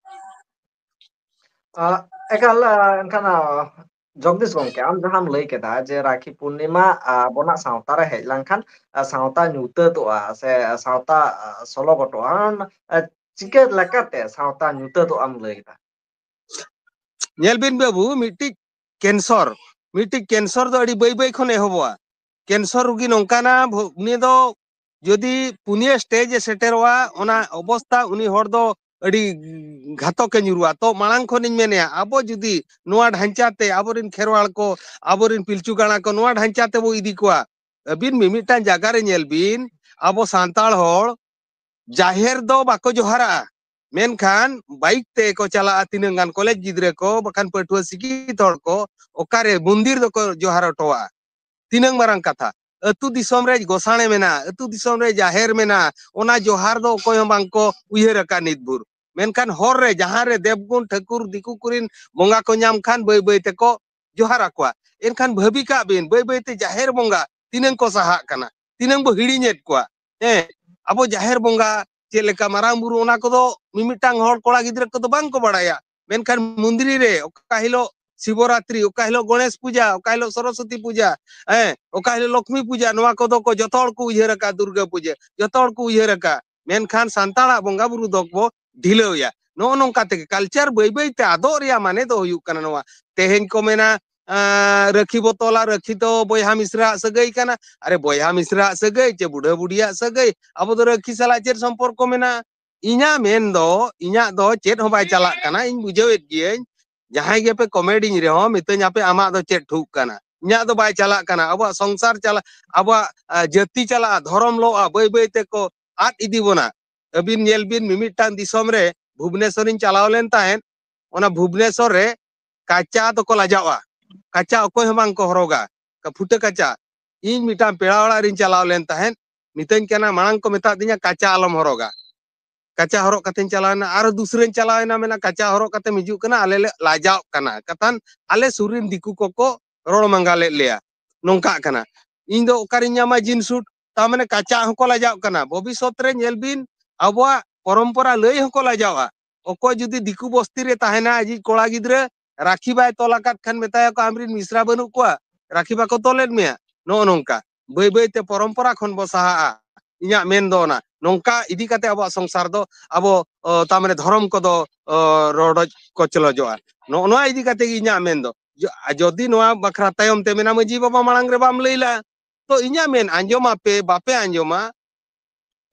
ᱟᱸ, ᱮᱠᱟᱞ, ᱟᱸ, ᱮᱱᱠᱷᱟᱱ, ᱟᱸ, ᱡᱚᱜᱽᱫᱤᱥ ᱜᱚᱢᱠᱮ, ᱟᱢ ᱡᱟᱦᱟᱸᱢ ᱞᱟᱹᱭ ᱠᱮᱫᱟ ᱡᱮ ᱨᱟᱠᱷᱤ ᱯᱩᱨᱱᱤᱢᱟ, ᱟᱸ, ᱟᱵᱚᱱᱟᱜ ᱥᱟᱶᱛᱟ ᱨᱮ ᱦᱮᱡ ᱞᱮᱱᱠᱷᱟᱱ, ᱟᱸ, ᱥᱟᱶᱛᱟ ᱧᱩᱛᱟᱹᱛᱚᱜᱼᱟ ᱥᱮ ᱥᱟᱶᱛᱟ, ᱟᱸ, ᱥᱚᱞᱚᱜᱚᱴᱚᱜᱼᱟ, ᱟᱸ, ᱪᱤᱠᱟᱹ ᱞᱮᱠᱟᱛᱮ ᱥᱟᱶᱛᱟ ᱧᱩᱛᱟᱹᱛᱚᱜᱼᱟᱢ ᱞᱟᱹᱭ ᱮᱫᱟ? ᱧᱮᱞ ᱵᱤᱱ ᱵᱟᱹᱵᱩ, ᱢᱤᱫᱴᱤᱡ ᱠᱮᱱᱥᱚᱨ, ᱢᱤᱫᱴᱤᱡ ᱠᱮᱱᱥᱚᱨ ᱫᱚ ᱟᱹᱰᱤ ᱵᱟᱹᱭ ᱵᱟᱹᱭ ᱠᱷᱚᱱ ᱮᱦᱚᱵᱚᱜᱼᱟ᱾ ᱠᱮᱱᱥᱚᱨ ᱨᱩᱜᱤ ᱱᱚᱝᱠᱟᱱᱟ, ᱵᱷᱚ-, ᱩᱱᱤ ᱫᱚ ᱡᱩᱫᱤ ᱯᱩᱱᱭᱟᱹ ᱥᱴᱮᱡᱽ ᱮ ᱥᱮᱴᱮᱨᱚᱜᱼᱟ, ᱚᱱᱟ ᱚᱵᱚᱥᱛᱟ ᱩᱱᱤ ᱦᱚᱲ ᱫᱚ ᱟᱹᱰᱤ ᱜᱷᱟᱛᱚᱠ ᱮ ᱧᱩᱨᱩᱜᱼᱟ᱾ ᱛᱚ ᱢᱟᱲᱟᱝ ᱠᱷᱚᱱᱤᱧ ᱢᱮᱱᱮᱜᱼᱟ, ᱟᱵᱚ ᱡᱩᱫᱤ ᱱᱚᱣᱟ ᱰᱷᱟᱧᱪᱟ ᱛᱮ ᱟᱵᱚᱨᱮᱱ ᱠᱷᱮᱨᱣᱟᱲ ᱠᱚ, ᱟᱵᱚᱨᱮᱱ ᱯᱤᱞᱪᱩ ᱜᱟᱲᱟ ᱠᱚ ᱱᱚᱣᱟ ᱰᱷᱟᱧᱪᱟ ᱛᱮᱵᱚ ᱤᱫᱤ ᱠᱚᱣᱟ, ᱟᱹᱵᱤᱱ ᱢᱤᱢᱤᱫᱴᱟᱝ ᱡᱟᱭᱜᱟ ᱨᱮ ᱧᱮᱞ ᱵᱤᱱ, ᱟᱵᱚ ᱥᱟᱱᱛᱟᱲ ᱦᱚᱲ ᱡᱟᱦᱮᱨ ᱫᱚ ᱵᱟᱠᱚ ᱡᱚᱦᱟᱨᱟᱜᱼᱟ, ᱢᱮᱱᱠᱷᱟᱱ ᱵᱟᱭᱤᱠ ᱛᱮ ᱠᱚ ᱪᱟᱞᱟᱜᱼᱟ᱾ ᱛᱤᱱᱟᱹᱝ ᱜᱟᱱ ᱠᱚᱞᱮᱡᱽ ᱜᱤᱫᱽᱨᱟᱹ ᱠᱚ ᱵᱟᱠᱷᱟᱱ ᱯᱟᱹᱴᱷᱩᱣᱟᱹ ᱥᱤᱠᱠᱷᱤᱛ ᱦᱚᱲ ᱠᱚ ᱚᱠᱟᱨᱮ ᱢᱚᱱᱫᱤᱨ ᱫᱚᱠᱚ ᱡᱚᱦᱟᱨ ᱦᱚᱴᱚᱣᱟᱜᱼᱟ? ᱛᱤᱱᱟᱹᱝ ᱢᱟᱨᱟᱝ ᱠᱟᱛᱷᱟ᱾ ᱟᱹᱛᱩ ᱫᱤᱥᱚᱢ ᱨᱮ ᱜᱚᱥᱟᱬᱮ ᱢᱮᱱᱟᱜᱼᱟ, ᱟᱹᱛᱩ ᱫᱤᱥᱚᱢ ᱨᱮ ᱡᱟᱦᱮᱨ ᱢᱮᱱᱟᱜᱼᱟ, ᱚᱱᱟ ᱡᱚᱦᱟᱨ ᱫᱚ ᱚᱠᱚᱭ ᱦᱚᱸ ᱵᱟᱝ ᱠᱚ ᱩᱭᱦᱟᱹᱨ ᱟᱠᱟᱫ ᱱᱤᱛ ᱵᱷᱳᱨ᱾ ᱢᱮᱱᱠᱷᱟᱱ ᱦᱚᱨ ᱨᱮ ᱡᱟᱦᱟᱸ ᱨᱮ ᱫᱮᱵ ᱜᱩᱱ ᱴᱷᱟᱹᱠᱩᱨ ᱫᱤᱠᱩ ᱠᱚᱨᱮᱱ ᱵᱚᱸᱜᱟ ᱠᱚ ᱧᱟᱢ ᱠᱷᱟᱱ ᱵᱟᱹᱭ ᱵᱟᱹᱭ ᱛᱮᱠᱚ ᱡᱚᱦᱟᱨ ᱟᱠᱚᱣᱟ᱾ ᱮᱱᱠᱷᱟᱱ ᱵᱷᱟᱹᱵᱤ ᱠᱟᱜ ᱵᱤᱱ, ᱵᱟᱹᱭ ᱵᱟᱹᱭ ᱛᱮ ᱡᱟᱦᱮᱨ ᱵᱚᱸᱜᱟ ᱛᱤᱱᱟᱹᱝ ᱠᱚ ᱥᱟᱦᱟᱜ ᱠᱟᱱᱟ, ᱛᱤᱱᱟᱹᱝ ᱵᱚ ᱦᱤᱲᱤᱧᱮᱫ ᱠᱚᱣᱟ᱾ ᱦᱮᱸ, ᱟᱵᱚ ᱡᱟᱦᱮᱨ ᱵᱚᱸᱜᱟ ᱪᱮᱫ ᱞᱮᱠᱟ, ᱢᱟᱨᱟᱝ ᱵᱩᱨᱩ, ᱚᱱᱟ ᱠᱚᱫᱚ ᱢᱤᱢᱤᱫᱴᱟᱝ ᱦᱚᱲ ᱠᱚᱲᱟ ᱜᱤᱫᱽᱨᱟᱹ ᱠᱚᱫᱚ ᱵᱟᱝ ᱠᱚ ᱵᱟᱲᱟᱭᱟ᱾ ᱢᱮᱱᱠᱷᱟᱱ ᱢᱚᱱᱫᱤᱨ ᱨᱮ ᱚᱠᱟ ᱦᱤᱞᱳᱜ ᱥᱤᱵᱚᱨᱟᱛᱨᱤ, ᱚᱠᱟ ᱦᱤᱞᱳᱜ ᱜᱚᱬᱮᱥ ᱯᱩᱡᱟ, ᱚᱠᱟ ᱦᱤᱞᱳᱜ ᱥᱚᱨᱚᱥᱚᱛᱤ ᱯᱩᱡᱟ, ᱦᱮᱸ, ᱚᱠᱟ ᱦᱤᱞᱳᱜ ᱞᱚᱠᱷᱢᱤ ᱯᱩᱡᱟ, ᱱᱚᱣᱟ ᱠᱚᱫᱚ ᱠᱚ ᱡᱚᱛᱚ ᱦᱚᱲ ᱠᱚ ᱩᱭᱦᱟᱹᱨ ᱟᱠᱟᱫ, ᱫᱩᱨᱜᱟᱹ ᱯᱩᱡᱟᱹ ᱡᱚᱛᱚ ᱦᱚᱲ ᱠᱚ ᱩᱭᱦᱟᱹᱨ ᱟᱠᱟᱫ᱾ ᱢᱮᱱᱠᱷᱟᱱ ᱥᱟᱱᱛᱟᱲᱟᱜ ᱵᱚᱸᱜᱟ ᱵᱩᱨᱩ ᱫᱚ ᱵᱚ ᱰᱷᱤᱞᱟᱹᱣ ᱮᱭᱟ᱾ ᱱᱚᱜᱼᱚ ᱱᱚᱝᱠᱟ ᱛᱮᱜᱮ ᱠᱟᱞᱪᱟᱨ ᱵᱟᱹᱭ ᱵᱟᱹᱭ ᱛᱮ ᱟᱫᱚᱜ ᱨᱮᱭᱟᱜ ᱢᱟᱱᱮ ᱫᱚ ᱦᱩᱭᱩᱜ ᱠᱟᱱᱟ ᱱᱚᱣᱟ᱾ ᱛᱮᱦᱮᱧ ᱠᱚ ᱢᱮᱱᱟ, ᱟᱸ, ᱨᱟᱹᱠᱷᱤ ᱵᱚ ᱛᱚᱞᱟ, ᱨᱟᱹᱠᱷᱤ ᱫᱚ ᱵᱚᱭᱦᱟ ᱢᱤᱥᱨᱟᱜ ᱥᱟᱹᱜᱟᱹᱭ ᱠᱟᱱᱟ᱾ ᱟᱨᱮ, ᱵᱚᱭᱦᱟ ᱢᱤᱥᱨᱟᱜ ᱥᱟᱹᱜᱟᱹᱭ ᱪᱮ ᱵᱩᱰᱷᱟᱹ ᱵᱩᱰᱷᱤᱭᱟᱜ ᱥᱟᱹᱜᱟᱹᱭ? ᱟᱵᱚ ᱫᱚ ᱨᱟᱹᱠᱷᱤ ᱥᱟᱞᱟᱜ ᱪᱮᱫ ᱥᱚᱢᱯᱚᱨᱠᱚ ᱢᱮᱱᱟᱜᱼᱟ? ᱤᱧᱟᱹᱜ ᱢᱮᱱ ᱫᱚ, ᱤᱧᱟᱹᱜ ᱫᱚ ᱪᱮᱫ ᱦᱚᱸ ᱵᱟᱭ ᱪᱟᱞᱟᱜ ᱠᱟᱱᱟ, ᱤᱧ ᱵᱩᱡᱷᱟᱹᱣᱮᱫ ᱜᱤᱭᱟᱹᱧ᱾ ᱡᱟᱦᱟᱸᱭ ᱜᱮᱯᱮ ᱠᱚᱢᱮᱰᱤᱧ ᱨᱮᱦᱚᱸ ᱢᱤᱛᱟᱹᱧ ᱟᱯᱮ, ᱟᱢᱟᱜ ᱫᱚ ᱪᱮᱫ ᱴᱷᱩᱠ ᱠᱟᱱᱟ? ᱤᱧᱟᱹᱜ ᱫᱚ ᱵᱟᱭ ᱪᱟᱞᱟᱜ ᱠᱟᱱᱟ᱾ ᱟᱵᱚᱣᱟᱜ ᱥᱚᱝᱥᱟᱨ ᱪᱟᱞᱟᱜ, ᱟᱵᱚᱣᱟᱜ, ᱟ, ᱡᱟᱹᱛᱤ ᱪᱟᱞᱟᱜᱼᱟ, ᱫᱷᱚᱨᱚᱢ ᱞᱚᱜᱼᱟ, ᱵᱟᱹᱭ ᱵᱟᱹᱭ ᱛᱮᱠᱚ ᱟᱫ ᱤᱫᱤ ᱵᱚᱱᱟ᱾ ᱟᱹᱵᱤᱱ ᱧᱮᱞ ᱵᱤᱱ, ᱢᱤᱢᱤᱫᱴᱟᱝ ᱫᱤᱥᱚᱢ ᱨᱮ ᱵᱷᱩᱵᱽᱱᱮᱥᱚᱨᱤᱧ ᱪᱟᱞᱟᱣ ᱞᱮᱱ ᱛᱟᱦᱮᱸᱫ, ᱚᱱᱟ ᱵᱷᱩᱵᱽᱱᱮᱥᱚᱨ ᱨᱮ ᱠᱟᱪᱟ ᱫᱚᱠᱚ ᱞᱟᱡᱟᱜᱼᱟ, ᱠᱟᱪᱟ ᱚᱠᱚᱭ ᱦᱚᱸ ᱵᱟᱝ ᱠᱚ ᱦᱚᱨᱚᱜᱟ, ᱯᱷᱩᱴᱟᱹ ᱠᱟᱪᱟ᱾ ᱤᱧ ᱢᱤᱫᱴᱟᱝ ᱯᱮᱲᱟ ᱚᱲᱟᱜ ᱨᱤᱧ ᱪᱟᱞᱟᱣ ᱞᱮᱱ ᱛᱟᱦᱮᱸᱫ, ᱢᱤᱛᱟᱹᱧ ᱠᱟᱱᱟ, ᱢᱟᱲᱟᱝ ᱠᱚ ᱢᱮᱛᱟᱫ ᱫᱤᱧᱟ ᱠᱟᱪᱟ ᱟᱞᱚᱢ ᱦᱚᱨᱚᱜᱟ, ᱠᱟᱪᱟ ᱦᱚᱨᱚᱜ ᱠᱟᱛᱮᱧ ᱪᱟᱞᱟᱣ ᱮᱱᱟ᱾ ᱟᱨᱚ ᱫᱩᱥᱨᱟᱧ ᱪᱟᱞᱟᱣ ᱮᱱᱟ, ᱢᱮᱱᱟ ᱠᱟᱪᱟ ᱦᱚᱨᱚᱜ ᱠᱟᱛᱮᱢ ᱦᱤᱡᱩᱜ ᱠᱟᱱᱟ, ᱟᱞᱮ ᱞᱮ ᱞᱟᱡᱟᱣ ᱠᱟᱱᱟ᱾ ᱠᱟᱛᱷᱟᱱ ᱟᱞᱮ ᱥᱩᱨ ᱨᱮᱱ ᱫᱤᱠᱩ ᱠᱚᱠᱚ ᱨᱚᱲ ᱢᱟᱸᱜᱟᱞᱮᱫ ᱞᱮᱭᱟ, ᱱᱚᱝᱠᱟᱜ ᱠᱟᱱᱟ᱾ ᱤᱧ ᱫᱚ ᱚᱠᱟᱨᱤᱧ ᱧᱟᱢᱟ ᱡᱤᱱ ᱥᱩᱴ? ᱛᱟᱨ ᱢᱟᱱᱮ ᱠᱟᱪᱟ ᱦᱚᱸᱠᱚ ᱞᱟᱡᱟᱣᱜ ᱠᱟᱱᱟ᱾ ᱵᱷᱚᱵᱤᱥᱥᱚᱛ ᱨᱮ ᱧᱮᱞ ᱵᱤᱱ, ᱟᱵᱚᱣᱟᱜ ᱯᱚᱨᱚᱢᱯᱚᱨᱟ ᱞᱟᱹᱭ ᱦᱚᱸᱠᱚ ᱞᱟᱡᱟᱣᱟ᱾ ᱚᱠᱚᱭ ᱡᱩᱫᱤ ᱫᱤᱠᱩ ᱵᱚᱥᱛᱤ ᱨᱮ ᱛᱟᱦᱮᱱᱟ, ᱟᱡᱤᱡ ᱠᱚᱲᱟ ᱜᱤᱫᱽᱨᱟᱹ ᱨᱟᱠᱷᱤ ᱵᱟᱭ ᱛᱚᱞ ᱟᱠᱟᱫ ᱠᱷᱟᱱ ᱢᱮᱛᱟᱭᱟᱠᱚ, "ᱟᱢᱨᱤᱱ ᱢᱤᱥᱨᱟ ᱵᱟᱹᱱᱩᱜ ᱠᱚᱣᱟ, ᱨᱟᱠᱷᱤ ᱵᱟᱠᱚ ᱛᱚᱞᱮᱫ ᱢᱮᱭᱟ?" ᱱᱚᱜᱼᱚ ᱱᱚᱝᱠᱟ ᱵᱟᱹᱭ ᱵᱟᱹᱭ ᱛᱮ ᱯᱚᱨᱚᱢᱯᱚᱨᱟ ᱠᱷᱚᱱ ᱵᱚ ᱥᱟᱦᱟᱜᱼᱟ᱾ ᱤᱧᱟᱹᱜ ᱢᱮᱱ ᱫᱚ ᱚᱱᱟ, ᱱᱚᱝᱠᱟ ᱤᱫᱤ ᱠᱟᱛᱮ ᱟᱵᱚᱣᱟᱜ ᱥᱚᱝᱥᱟᱨ ᱫᱚ ᱟᱵᱚ, ᱚ, ᱛᱟᱨ ᱢᱟᱱᱮ ᱫᱷᱚᱨᱚᱢ ᱠᱚᱫᱚ, ᱚ, ᱨᱚᱰᱚᱡ ᱠᱚᱪᱞᱚᱡᱚᱜᱼᱟ᱾ ᱱᱚᱜᱼᱚ ᱱᱚᱣᱟ ᱤᱫᱤ ᱠᱟᱛᱮ ᱜᱮ ᱤᱧᱟᱹᱜ ᱢᱮᱱ ᱫᱚ᱾ ᱡᱚ-, ᱡᱚᱫᱤ ᱱᱚᱣᱟ ᱵᱟᱠᱷᱨᱟ ᱛᱟᱭᱚᱢ ᱛᱮ ᱢᱮᱱᱟ, "ᱢᱟᱹᱡᱷᱤ ᱵᱟᱵᱟ ᱢᱟᱲᱟᱝ ᱨᱮ ᱵᱟᱢ ᱞᱟᱹᱭ ᱞᱮᱜᱼᱟ", ᱛᱚ ᱤᱧᱟᱹᱜ ᱢᱮᱱ, ᱟᱸᱡᱚᱢᱟᱯᱮ ᱵᱟᱯᱮ ᱟᱸᱡᱚᱢᱟ,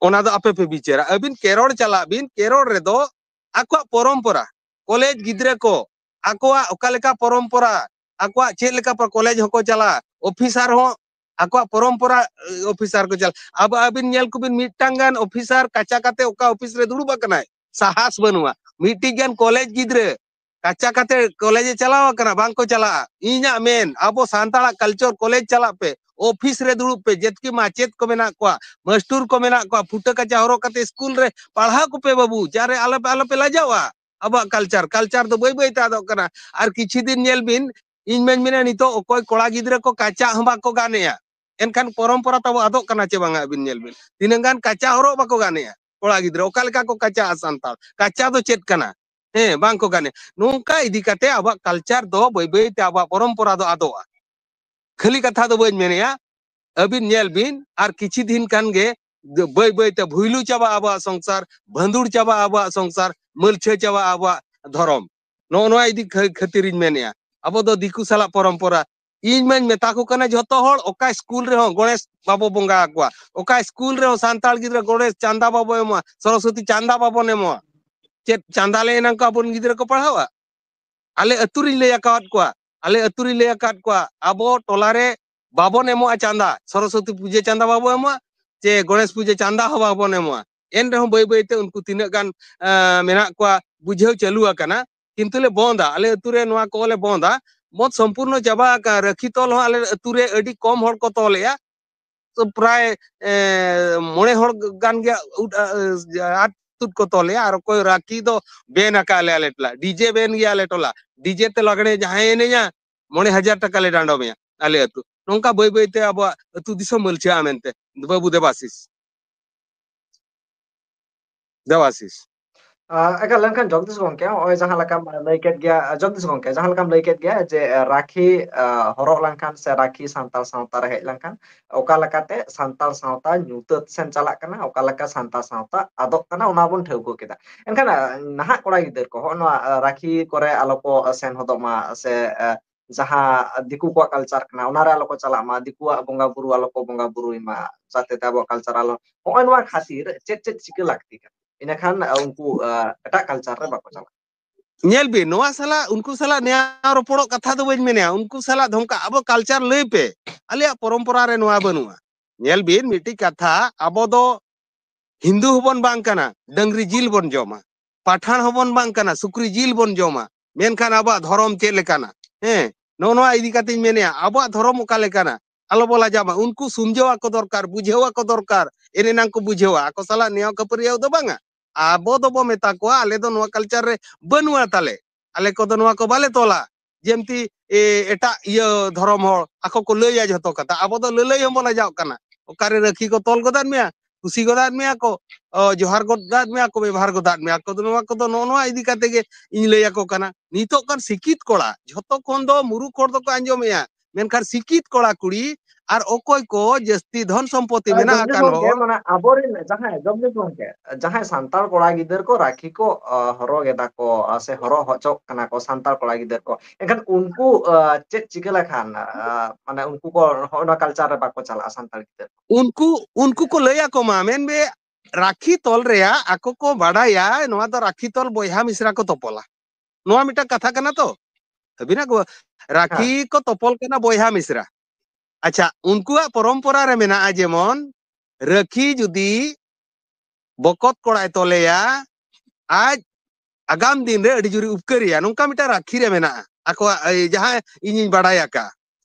ᱚᱱᱟ ᱫᱚ ᱟᱯᱮ ᱯᱮ ᱵᱤᱪᱟᱹᱨᱟ᱾ ᱟᱹᱵᱤᱱ ᱠᱮᱨᱚᱲ ᱪᱟᱞᱟᱜ ᱵᱤᱱ, ᱠᱮᱨᱚᱲ ᱨᱮᱫᱚ ᱟᱠᱚᱣᱟᱜ ᱯᱚᱨᱚᱢᱯᱚᱨᱟ, ᱠᱚᱞᱮᱡᱽ ᱜᱤᱫᱽᱨᱟᱹ ᱠᱚ ᱟᱠᱚᱣᱟᱜ ᱚᱠᱟ ᱞᱮᱠᱟ ᱯᱚᱨᱚᱢᱯᱚᱨᱟ, ᱟᱠᱚᱣᱟᱜ ᱪᱮᱫ ᱞᱮᱠᱟ ᱯᱚ-, ᱠᱚᱞᱮᱡᱽ ᱦᱚᱸᱠᱚ ᱪᱟᱞᱟᱜᱼᱟ, ᱚᱯᱷᱤᱥᱟᱨ ᱦᱚᱸ ᱟᱠᱚᱣᱟᱜ ᱯᱚᱨᱚᱢᱯᱚᱨᱟ, ᱮ, ᱚᱯᱷᱤᱥᱟᱨ ᱠᱚ ᱪᱟᱞᱟᱜᱼᱟ᱾ ᱟᱵᱚ, ᱟᱹᱵᱤᱱ ᱧᱮᱞ ᱠᱚᱵᱤᱱ, ᱢᱤᱫᱴᱟᱝ ᱜᱟᱱ ᱚᱯᱷᱤᱥᱟᱨ ᱠᱟᱪᱟ ᱠᱟᱛᱮ ᱚᱠᱟ ᱚᱯᱷᱤᱥ ᱨᱮ ᱫᱩᱲᱩᱵ ᱟᱠᱟᱱᱟᱭ? ᱥᱟᱦᱟᱥ ᱵᱟᱹᱱᱩᱜᱼᱟ᱾ ᱢᱤᱫᱴᱤᱡ ᱜᱟᱱ ᱠᱚᱞᱮᱡᱽ ᱜᱤᱫᱽᱨᱟᱹ ᱠᱟᱪᱟ ᱠᱟᱛᱮ ᱠᱚᱞᱮᱡᱽ ᱮ ᱪᱟᱞᱟᱣ ᱟᱠᱟᱱᱟ, ᱵᱟᱝ ᱠᱚ ᱪᱟᱞᱟᱜᱼᱟ᱾ ᱤᱧᱟᱜ ᱢᱮᱱ, ᱟᱵᱚ ᱥᱟᱱᱛᱟᱲᱟᱜ ᱠᱟᱞᱪᱟᱨ, ᱠᱚᱞᱮᱡᱽ ᱪᱟᱞᱟᱜ ᱯᱮ, ᱚᱯᱷᱤᱥ ᱨᱮ ᱫᱩᱲᱩᱵ ᱯᱮ, ᱡᱮᱛᱠᱤ ᱢᱟᱪᱮᱫ ᱠᱚ ᱢᱮᱱᱟᱜ ᱠᱚᱣᱟ, ᱢᱟᱥᱴᱩᱨ ᱠᱚ ᱢᱮᱱᱟᱜ ᱠᱚᱣᱟ, ᱯᱷᱩᱴᱟᱹ ᱠᱟᱪᱟ ᱦᱚᱨᱚᱜ ᱠᱟᱛᱮ ᱥᱠᱩᱞ ᱨᱮ ᱯᱟᱲᱦᱟᱣ ᱠᱚᱯᱮ ᱵᱟᱹᱵᱩ, ᱡᱟᱨᱮ ᱟᱞᱚᱯᱮ, ᱟᱞᱚᱯᱮ ᱞᱟᱡᱟᱣᱟ᱾ ᱟᱵᱚᱣᱟᱜ ᱠᱟᱞᱪᱟᱨ, ᱠᱟᱞᱪᱟᱨ ᱫᱚ ᱵᱟᱹᱭ ᱵᱟᱹᱭ ᱛᱮ ᱟᱫᱚᱜ ᱠᱟᱱᱟ᱾ ᱟᱨ ᱠᱤᱪᱷᱩ ᱫᱤᱱ ᱧᱮᱞ ᱵᱤᱱ, ᱤᱧ ᱢᱟᱧ ᱢᱮᱱᱟ ᱱᱤᱛᱚᱜ ᱚᱠᱚᱭ ᱠᱚᱲᱟ ᱜᱤᱫᱽᱨᱟᱹ ᱠᱚ ᱠᱟᱪᱟ ᱦᱚᱸ ᱵᱟᱠᱚ ᱜᱟᱱᱮᱜᱼᱟ, ᱮᱱᱠᱷᱟᱱ ᱯᱚᱨᱚᱢᱯᱚᱨᱟ ᱛᱟᱵᱚ ᱟᱫᱚᱜ ᱠᱟᱱᱟ ᱪᱮ ᱵᱟᱝᱟ? ᱟᱹᱵᱤᱱ ᱧᱮᱞ ᱵᱤᱱ, ᱛᱤᱱᱟᱹᱜ ᱜᱟᱱ ᱠᱟᱪᱟ ᱦᱚᱨᱚᱜ ᱵᱟᱠᱚ ᱜᱟᱱᱮᱜᱼᱟ ᱠᱚᱲᱟ ᱜᱤᱫᱽᱨᱟᱹ᱾ ᱚᱠᱟ ᱞᱮᱠᱟ ᱠᱚ ᱠᱟᱪᱟᱜᱼᱟ ᱥᱟᱱᱛᱟᱲ? ᱠᱟᱪᱟ ᱫᱚ ᱪᱮᱫ ᱠᱟᱱᱟ? ᱦᱮᱸ, ᱵᱟᱝ ᱠᱚ ᱜᱟᱱᱮᱜᱼᱟ᱾ ᱱᱚᱝᱠᱟ ᱤᱫᱤ ᱠᱟᱛᱮ ᱟᱵᱚᱣᱟᱜ ᱠᱟᱞᱪᱟᱨ ᱫᱚ ᱵᱟᱹᱭ ᱵᱟᱹᱭ ᱛᱮ ᱟᱵᱚᱣᱟᱜ ᱯᱚᱨᱚᱢᱯᱚᱨᱟ ᱫᱚ ᱟᱫᱚᱜᱼᱟ᱾ ᱠᱷᱟᱹᱞᱤ ᱠᱟᱛᱷᱟ ᱫᱚ ᱵᱟᱹᱧ ᱢᱮᱱᱮᱜᱼᱟ, ᱟᱹᱵᱤᱱ ᱧᱮᱞ ᱵᱤᱱ, ᱟᱨ ᱠᱤᱪᱷᱩ ᱫᱤᱱ ᱠᱷᱟᱱ ᱜᱮ ᱵᱟᱹᱭ ᱵᱟᱹᱭ ᱛᱮ ᱵᱷᱩᱭᱞᱩ ᱪᱟᱵᱟᱜᱼᱟ ᱟᱵᱚᱣᱟᱜ ᱥᱚᱝᱥᱟᱨ, ᱵᱷᱟᱹᱱᱫᱩᱲ ᱪᱟᱵᱟᱜᱼᱟ ᱟᱵᱚᱣᱟᱜ ᱥᱚᱝᱥᱟᱨ, ᱢᱟᱹᱞᱪᱷᱟᱹ ᱪᱟᱵᱟᱜᱼᱟ ᱟᱵᱚᱣᱟᱜ ᱫᱷᱚᱨᱚᱢ᱾ ᱱᱚᱜᱼᱚ ᱱᱚᱣᱟ ᱤᱫᱤ ᱠᱷᱟᱹ-, ᱠᱷᱟᱹᱛᱤᱨ ᱤᱧ ᱢᱮᱱᱮᱜᱼᱟ, ᱟᱵᱚ ᱫᱚ ᱫᱤᱠᱩ ᱥᱟᱞᱟᱜ ᱯᱚᱨᱚᱢᱯᱚᱨᱟ᱾ ᱤᱧ ᱢᱟᱧ ᱢᱮᱛᱟ ᱠᱚ ᱠᱟᱱᱟ, ᱡᱷᱚᱛᱚ ᱦᱚᱲ ᱚᱠᱟ ᱥᱠᱩᱞ ᱨᱮᱦᱚᱸ ᱜᱚᱬᱮᱥ ᱵᱟᱵᱚ ᱵᱚᱸᱜᱟ ᱟᱠᱚᱣᱟ, ᱚᱠᱟ ᱥᱠᱩᱞ ᱨᱮᱦᱚᱸ ᱥᱟᱱᱛᱟᱲ ᱜᱤᱫᱽᱨᱟᱹ ᱜᱚᱬᱮᱥ ᱪᱟᱸᱫᱟ ᱵᱟᱵᱚ ᱮᱢᱚᱜᱼᱟ, ᱥᱚᱨᱚᱥᱚᱛᱤ ᱪᱟᱸᱫᱟ ᱵᱟᱵᱚᱱ ᱮᱢᱚᱜᱼᱟ᱾ ᱪᱮᱫ ᱪᱟᱸᱫᱟ ᱞᱮ ᱮᱱᱟᱝ ᱠᱚ ᱟᱵᱚᱨᱮᱱ ᱜᱤᱫᱽᱨᱟᱹ ᱠᱚ ᱯᱟᱲᱦᱟᱣᱟ? ᱟᱞᱮ ᱟᱹᱛᱩ ᱨᱤᱧ ᱞᱟᱹᱭ ᱟᱠᱟᱣᱟᱫ ᱠᱚᱣᱟ, ᱟᱞᱮ ᱟᱹᱛᱩ ᱨᱤᱧ ᱞᱟᱹᱭ ᱟᱠᱟᱫ ᱠᱚᱣᱟ, ᱟᱵᱚ ᱴᱚᱞᱟ ᱨᱮ ᱵᱟᱵᱚᱱ ᱮᱢᱚᱜᱼᱟ ᱪᱟᱸᱫᱟ, ᱥᱚᱨᱚᱥᱚᱛᱤ ᱯᱩᱡᱟᱹ ᱪᱟᱸᱫᱟ ᱵᱟᱵᱚ ᱮᱢᱚᱜᱼᱟ, ᱪᱮ ᱜᱚᱬᱮᱥ ᱯᱩᱡᱟᱹ ᱪᱟᱸᱫᱟ ᱦᱚᱸ ᱵᱟᱵᱚᱱ ᱮᱢᱚᱜᱼᱟ᱾ ᱮᱱ ᱨᱮᱦᱚᱸ ᱵᱟᱹᱭ ᱵᱟᱹᱭ ᱛᱮ ᱩᱱᱠᱩ ᱛᱤᱱᱟᱹᱜ ᱜᱟᱱ, ᱮᱸ, ᱢᱮᱱᱟᱜ ᱠᱚᱣᱟ, ᱵᱩᱡᱷᱟᱹᱣ ᱪᱟᱹᱞᱩ ᱟᱠᱟᱱᱟ, ᱠᱤᱱᱛᱩ ᱞᱮ ᱵᱚᱱᱫᱟ, ᱟᱞᱮ ᱟᱹᱛᱩ ᱨᱮ ᱱᱚᱣᱟ ᱠᱚᱞᱮ ᱵᱚᱱᱫᱟ, ᱵᱚᱱᱫ ᱥᱚᱢᱯᱩᱨᱱᱚ ᱪᱟᱵᱟ ᱟᱠᱟᱱᱟ᱾ ᱨᱟᱹᱠᱷᱤ ᱛᱚᱞ ᱦᱚᱸ ᱟᱞᱮ ᱟᱹᱛᱩ ᱨᱮ ᱟᱹᱰᱤ ᱠᱚᱢ ᱦᱚᱲ ᱠᱚ ᱛᱚᱞᱮᱜᱼᱟ, ᱛᱚ ᱯᱨᱟᱭ, ᱮ, ᱢᱚᱬᱮ ᱦᱚᱲ ᱜᱟᱱ ᱜᱮ ᱩᱫ, ᱟ, ᱟ, ᱟᱫ ᱛᱩᱫ ᱠᱚ ᱛᱚᱞᱮᱜᱼᱟ, ᱟᱨ ᱚᱠᱚᱭ ᱨᱟᱹᱠᱷᱤ ᱫᱚ ᱵᱮᱱ ᱟᱠᱟᱫ ᱞᱮ ᱟᱞᱮ ᱴᱚᱞᱟ, ᱰᱤᱡᱮ ᱵᱮᱱ ᱜᱮᱭᱟ ᱟᱞᱮ ᱴᱚᱞᱟ, ᱰᱤᱡᱮ ᱛᱮ ᱞᱟᱜᱽᱬᱮ ᱡᱟᱦᱟᱸᱭ ᱮᱱᱮᱡᱟ, ᱢᱚᱬᱮ ᱦᱟᱡᱟᱨ ᱴᱟᱠᱟ ᱞᱮ ᱰᱟᱸᱰᱚᱢᱮᱭᱟ ᱟᱞᱮ ᱟᱹᱛᱩ᱾ ᱱᱚᱝᱠᱟ ᱵᱟᱹᱭ ᱵᱟᱹᱭ ᱛᱮ ᱟᱵᱚᱣᱟᱜ ᱟᱹᱛᱩ ᱫᱤᱥᱚᱢ ᱢᱟᱹᱞᱪᱷᱟᱹᱜᱼᱟ ᱢᱮᱱᱛᱮ᱾ ᱵᱟᱹᱵᱩ ᱫᱮᱵᱟᱥᱤᱥ, ᱫᱮᱵᱟᱥᱤᱥ᱾ ᱟᱸ, ᱮᱠᱟᱞ, ᱮᱱᱠᱷᱟᱱ ᱡᱚᱜᱽᱫᱤᱥ ᱜᱚᱢᱠᱮ, ᱱᱚᱜᱼᱚᱭ ᱡᱟᱦᱟᱸ ᱞᱮᱠᱟᱢ ᱞᱟᱹᱭ ᱠᱮᱫ ᱜᱮᱭᱟ, ᱡᱚᱜᱽᱫᱤᱥ ᱜᱚᱢᱠᱮ, ᱡᱟᱦᱟᱸ ᱞᱮᱠᱟᱢ ᱞᱟᱹᱭ ᱠᱮᱫ ᱜᱮᱭᱟ ᱡᱮ, ᱟᱸ, ᱨᱟᱠᱷᱤ, ᱟᱸ, ᱦᱚᱨᱚᱜ ᱞᱮᱱᱠᱷᱟᱱ ᱥᱮ ᱨᱟᱠᱷᱤ ᱥᱟᱱᱛᱟᱲ ᱥᱟᱶᱛᱟ ᱨᱮ ᱦᱮᱡ ᱞᱮᱱᱠᱷᱟᱱ ᱚᱠᱟ ᱞᱮᱠᱟᱛᱮ ᱥᱟᱱᱛᱟᱲ ᱥᱟᱶᱛᱟ ᱧᱩᱛᱟᱹᱛ ᱥᱮᱱ ᱪᱟᱞᱟᱜ ᱠᱟᱱᱟ, ᱚᱠᱟ ᱞᱮᱠᱟ ᱥᱟᱱᱛᱟᱲ ᱥᱟᱶᱛᱟ ᱟᱫᱚᱜ ᱠᱟᱱᱟ, ᱚᱱᱟ ᱵᱚᱱ ᱴᱷᱟᱹᱣᱠᱟᱹ ᱠᱮᱫᱟ᱾ ᱮᱱᱠᱷᱟᱱ, ᱟᱸ, ᱱᱟᱦᱟᱜ ᱠᱚᱲᱟ ᱜᱤᱫᱟᱹᱨ ᱠᱚ ᱦᱚᱸᱜᱼᱚ ᱱᱚᱣᱟ, ᱟᱸ, ᱨᱟᱠᱷᱤ ᱠᱚᱨᱮ ᱟᱞᱚ ᱠᱚ ᱥᱮᱱ ᱦᱚᱫᱚᱜ ᱢᱟ ᱥᱮ, ᱟᱸ, ᱡᱟᱦᱟᱸ ᱫᱤᱠᱩ ᱠᱚᱣᱟᱜ culture ᱠᱟᱱᱟ, ᱚᱱᱟ ᱨᱮ ᱟᱞᱚ ᱠᱚ ᱪᱟᱞᱟᱜ ᱢᱟ, ᱫᱤᱠᱩᱣᱟᱜ ᱵᱚᱸᱜᱟ ᱵᱩᱨᱩ ᱟᱞᱚ ᱠᱚ ᱵᱚᱸᱜᱟ ᱵᱩᱨᱩᱭ ᱢᱟ, ᱡᱟᱛᱮ ᱛᱮ ᱟᱵᱚᱣᱟᱜ culture ᱟᱞᱚ, ᱦᱚᱸᱜᱼᱚᱭ ᱱᱚᱣᱟ ᱠᱷᱟᱹᱛᱤᱨ ᱪᱮᱫ ᱪᱮᱫ ᱪᱤᱠᱟᱹ ᱞᱟᱹᱠᱛᱤ ᱠᱟᱱᱟ? ᱤᱱᱟᱹᱠᱷᱟᱱ, ᱟᱸ, ᱩᱱᱠᱩ, ᱟᱸ, ᱮᱴᱟᱜ culture ᱨᱮ ᱵᱟᱠᱚ ᱪᱟᱞᱟᱜᱼᱟ᱾ ᱧᱮᱞ ᱵᱤᱱ, ᱱᱚᱣᱟ ᱥᱟᱞᱟᱜ, ᱩᱱᱠᱩ ᱥᱟᱞᱟᱜ ᱱᱮᱭᱟᱣ ᱨᱚᱯᱚᱲᱚᱜ ᱠᱟᱛᱷᱟ ᱫᱚ ᱵᱟᱹᱧ ᱢᱮᱱᱮᱜᱼᱟ, ᱩᱱᱠᱩ ᱥᱟᱞᱟᱜ ᱫᱷᱚᱢᱠᱟ, ᱟᱵᱚ culture ᱞᱟᱹᱭ ᱯᱮ, ᱟᱞᱮᱭᱟᱜ ᱯᱚᱨᱚᱢᱯᱚᱨᱟ ᱨᱮ ᱱᱚᱣᱟ ᱵᱟᱹᱱᱩᱜᱼᱟ᱾ ᱧᱮᱞ ᱵᱤᱱ, ᱢᱤᱫᱴᱤᱡ ᱠᱟᱛᱷᱟ, ᱟᱵᱚ ᱫᱚ ᱦᱤᱱᱫᱩ ᱦᱚᱸᱵᱚᱱ ᱵᱟᱝ ᱠᱟᱱᱟ, ᱰᱟᱹᱝᱨᱤ ᱡᱤᱞ ᱵᱚᱱ ᱡᱚᱢᱟ᱾ ᱯᱟᱴᱷᱟᱱ ᱦᱚᱸᱵᱚᱱ ᱵᱟᱝ ᱠᱟᱱᱟ, ᱥᱩᱠᱨᱤ ᱡᱤᱞ ᱵᱚᱱ ᱡᱚᱢᱟ᱾ ᱢᱮᱱᱠᱷᱟᱱ ᱟᱵᱚᱣᱟᱜ ᱫᱷᱚᱨᱚᱢ ᱪᱮᱫ ᱞᱮᱠᱟᱱᱟ? ᱦᱮᱸ, ᱱᱚᱜᱼᱚ ᱱᱚᱣᱟ ᱤᱫᱤ ᱠᱟᱛᱮᱧ ᱢᱮᱱᱮᱜᱼᱟ, ᱟᱵᱚᱣᱟᱜ ᱫᱷᱚᱨᱚᱢ ᱚᱠᱟ ᱞᱮᱠᱟᱱᱟ? ᱟᱞᱚ ᱵᱚ ᱞᱟᱡᱟᱜ ᱢᱟ᱾ ᱩᱱᱠᱩ ᱥᱩᱢᱡᱷᱟᱹᱣ ᱟᱠᱚ ᱫᱚᱨᱠᱟᱨ, ᱵᱩᱡᱷᱟᱹᱣ ᱟᱠᱚ ᱫᱚᱨᱠᱟᱨ, ᱮᱱ ᱮᱱᱟᱝ ᱠᱚ ᱵᱩᱡᱷᱟᱹᱣᱟ᱾ ᱟᱠᱚ ᱥᱟᱞᱟᱜ ᱱᱮᱭᱟᱣ ᱠᱷᱟᱹᱯᱟᱹᱨᱤᱭᱟᱹᱣ ᱫᱚ ᱵᱟᱝᱟ᱾ ᱟᱵᱚ ᱫᱚᱵᱚ ᱢᱮᱛᱟ ᱠᱚᱣᱟ, ᱟᱞᱮ ᱫᱚ ᱱᱚᱣᱟ culture ᱨᱮ ᱵᱟᱹᱱᱩᱜᱼᱟ ᱛᱟᱞᱮ, ᱟᱞᱮ ᱠᱚᱫᱚ ᱱᱚᱣᱟ ᱠᱚ ᱵᱟᱞᱮ ᱛᱚᱞᱟ᱾ ᱡᱮᱢᱛᱤ, ᱮ, ᱮᱴᱟᱜ ᱤᱭᱟᱹ ᱫᱷᱚᱨᱚᱢ ᱦᱚᱲ ᱟᱠᱚ ᱠᱚ ᱞᱟᱹᱭᱟ ᱡᱷᱚᱛᱚ ᱠᱟᱛᱷᱟ, ᱟᱵᱚ ᱫᱚ ᱞᱟᱹᱞᱟᱹᱭ ᱦᱚᱸᱵᱚ ᱞᱟᱡᱟᱣᱜ ᱠᱟᱱᱟ᱾ ᱚᱠᱟᱨᱮ ᱨᱟᱹᱠᱷᱤ ᱠᱚ ᱛᱚᱞ ᱜᱚᱫᱟᱫ ᱢᱮᱭᱟ, ᱠᱩᱥᱤ ᱜᱚᱫᱟᱫ ᱢᱮᱭᱟ ᱠᱚ, ᱚ, ᱡᱚᱦᱟᱨ ᱜᱚᱫᱟᱫ ᱢᱮᱭᱟ ᱠᱚ, ᱵᱮᱵᱚᱦᱟᱨ ᱜᱚᱫᱟᱫ ᱢᱮᱭᱟ ᱠᱚ᱾ ᱱᱚᱣᱟ ᱠᱚᱫᱚ ᱱᱚᱜᱼᱚ ᱱᱚᱣᱟ ᱤᱫᱤ ᱠᱟᱛᱮ ᱜᱮ ᱤᱧ ᱞᱟᱹᱭ ᱟᱠᱚ ᱠᱟᱱᱟ᱾ ᱱᱤᱛᱚᱜ ᱠᱟᱱ ᱥᱤᱠᱠᱷᱤᱛ ᱠᱚᱲᱟ, ᱡᱷᱚᱛᱚ ᱠᱷᱚᱱ ᱫᱚ ᱢᱩᱨᱩᱠᱷ ᱦᱚᱲ ᱫᱚᱠᱚ ᱟᱸᱡᱚᱢᱮᱜᱼᱟ, ᱢᱮᱱᱠᱷᱟᱱ ᱥᱤᱠᱠᱷᱤᱛ ᱠᱚᱲᱟ ᱠᱩᱲᱤ ᱟᱨ ᱚᱠᱚᱭ ᱠᱚ ᱡᱟᱹᱥᱛᱤ ᱫᱷᱚᱱ ᱥᱚᱢᱯᱚᱛᱤ ᱟᱨ ᱢᱮᱱᱟᱜ ᱡᱚᱜᱽᱫᱤᱥ ᱟᱠᱟᱱ ᱜᱚᱢᱠᱮ, ᱦᱚᱲ, ᱢᱟᱱᱮ ᱟᱵᱚᱨᱮᱱ ᱡᱟᱦᱟᱸᱭ, ᱡᱚᱜᱽᱫᱤᱥ ᱜᱚᱢᱠᱮ, ᱡᱟᱦᱟᱸᱭ ᱥᱟᱱᱛᱟᱲ ᱠᱚᱲᱟ ᱜᱤᱫᱟᱹᱨ ᱠᱚ ᱨᱟᱹᱠᱷᱤ ᱠᱚ, ᱟ, ᱦᱚᱨᱚᱜ ᱮᱫᱟ ᱠᱚ, ᱟ, ᱥᱮ ᱦᱚᱨᱚᱜ ᱦᱚᱪᱚᱜ ᱠᱟᱱᱟ ᱠᱚ ᱥᱟᱱᱛᱟᱲ ᱠᱚᱲᱟ ᱜᱤᱫᱟᱹᱨ ᱠᱚ, ᱮᱱᱠᱷᱟᱱ ᱩᱱᱠᱩ, ᱟ, ᱪᱮᱫ ᱪᱤᱠᱟᱹ ᱞᱮᱠᱷᱟᱱ, ᱟ, ᱢᱟᱱᱮ ᱩᱱᱠᱩ ᱠᱚ ᱦᱚᱸᱜᱼᱚ ᱱᱚᱣᱟ culture ᱨᱮ ᱵᱟᱠᱚ ᱪᱟᱞᱟᱜᱼᱟ ᱥᱟᱱᱛᱟᱲ ᱜᱤᱫᱟᱹᱨ ᱠᱚ? ᱩᱱᱠᱩ, ᱩᱱᱠᱩ ᱠᱚ ᱞᱟᱹᱭ ᱟᱠᱚ ᱢᱟ, ᱢᱮᱱ ᱵᱮ, ᱨᱟᱹᱠᱷᱤ ᱛᱚᱞ ᱨᱮᱭᱟᱜ ᱟᱠᱚ ᱠᱚ ᱵᱟᱰᱟᱭᱟ, ᱱᱚᱣᱟ ᱫᱚ ᱨᱟᱹᱠᱷᱤ ᱛᱚᱞ ᱵᱚᱭᱦᱟ ᱢᱤᱥᱨᱟ ᱠᱚ ᱛᱚᱯᱚᱞᱟ᱾ ᱱᱚᱣᱟ ᱢᱤᱫᱴᱟᱝ ᱠᱟᱛᱷᱟ ᱠᱟᱱᱟ ᱛᱚ᱾ ᱟᱹᱵᱤᱱᱟᱜ ᱜᱚ-, ᱨᱟᱹᱠᱷᱤ ᱦᱮᱸ᱾ ᱠᱚ ᱛᱚᱯᱚᱞ ᱠᱟᱱᱟ ᱵᱚᱭᱦᱟ ᱢᱤᱥᱨᱟ᱾ ᱟᱪᱪᱷᱟ, ᱩᱱᱠᱩᱣᱟᱜ ᱯᱚᱨᱚᱢᱯᱚᱨᱟ ᱨᱮ ᱢᱮᱱᱟᱜᱼᱟ, ᱡᱮᱢᱚᱱ ᱨᱟᱹᱠᱷᱤ ᱡᱩᱫᱤ ᱵᱚᱠᱚᱛ ᱠᱚᱲᱟᱭ ᱛᱚᱞᱮᱭᱟ, ᱟᱡ ᱟᱜᱟᱢ ᱫᱤᱱ ᱨᱮ ᱟᱹᱰᱤ ᱡᱳᱨᱮ ᱩᱯᱠᱟᱹᱨᱮᱭᱟ, ᱱᱚᱝᱠᱟ ᱢᱤᱫᱴᱟᱝ ᱨᱟᱹᱠᱷᱤ ᱨᱮ ᱢᱮᱱᱟᱜᱼᱟ᱾ ᱟᱠᱚᱣᱟᱜ, ᱮᱭ, ᱡᱟᱦᱟᱸ ᱤᱧᱤᱧ ᱵᱟᱲᱟᱭ ᱟᱠᱟᱫ᱾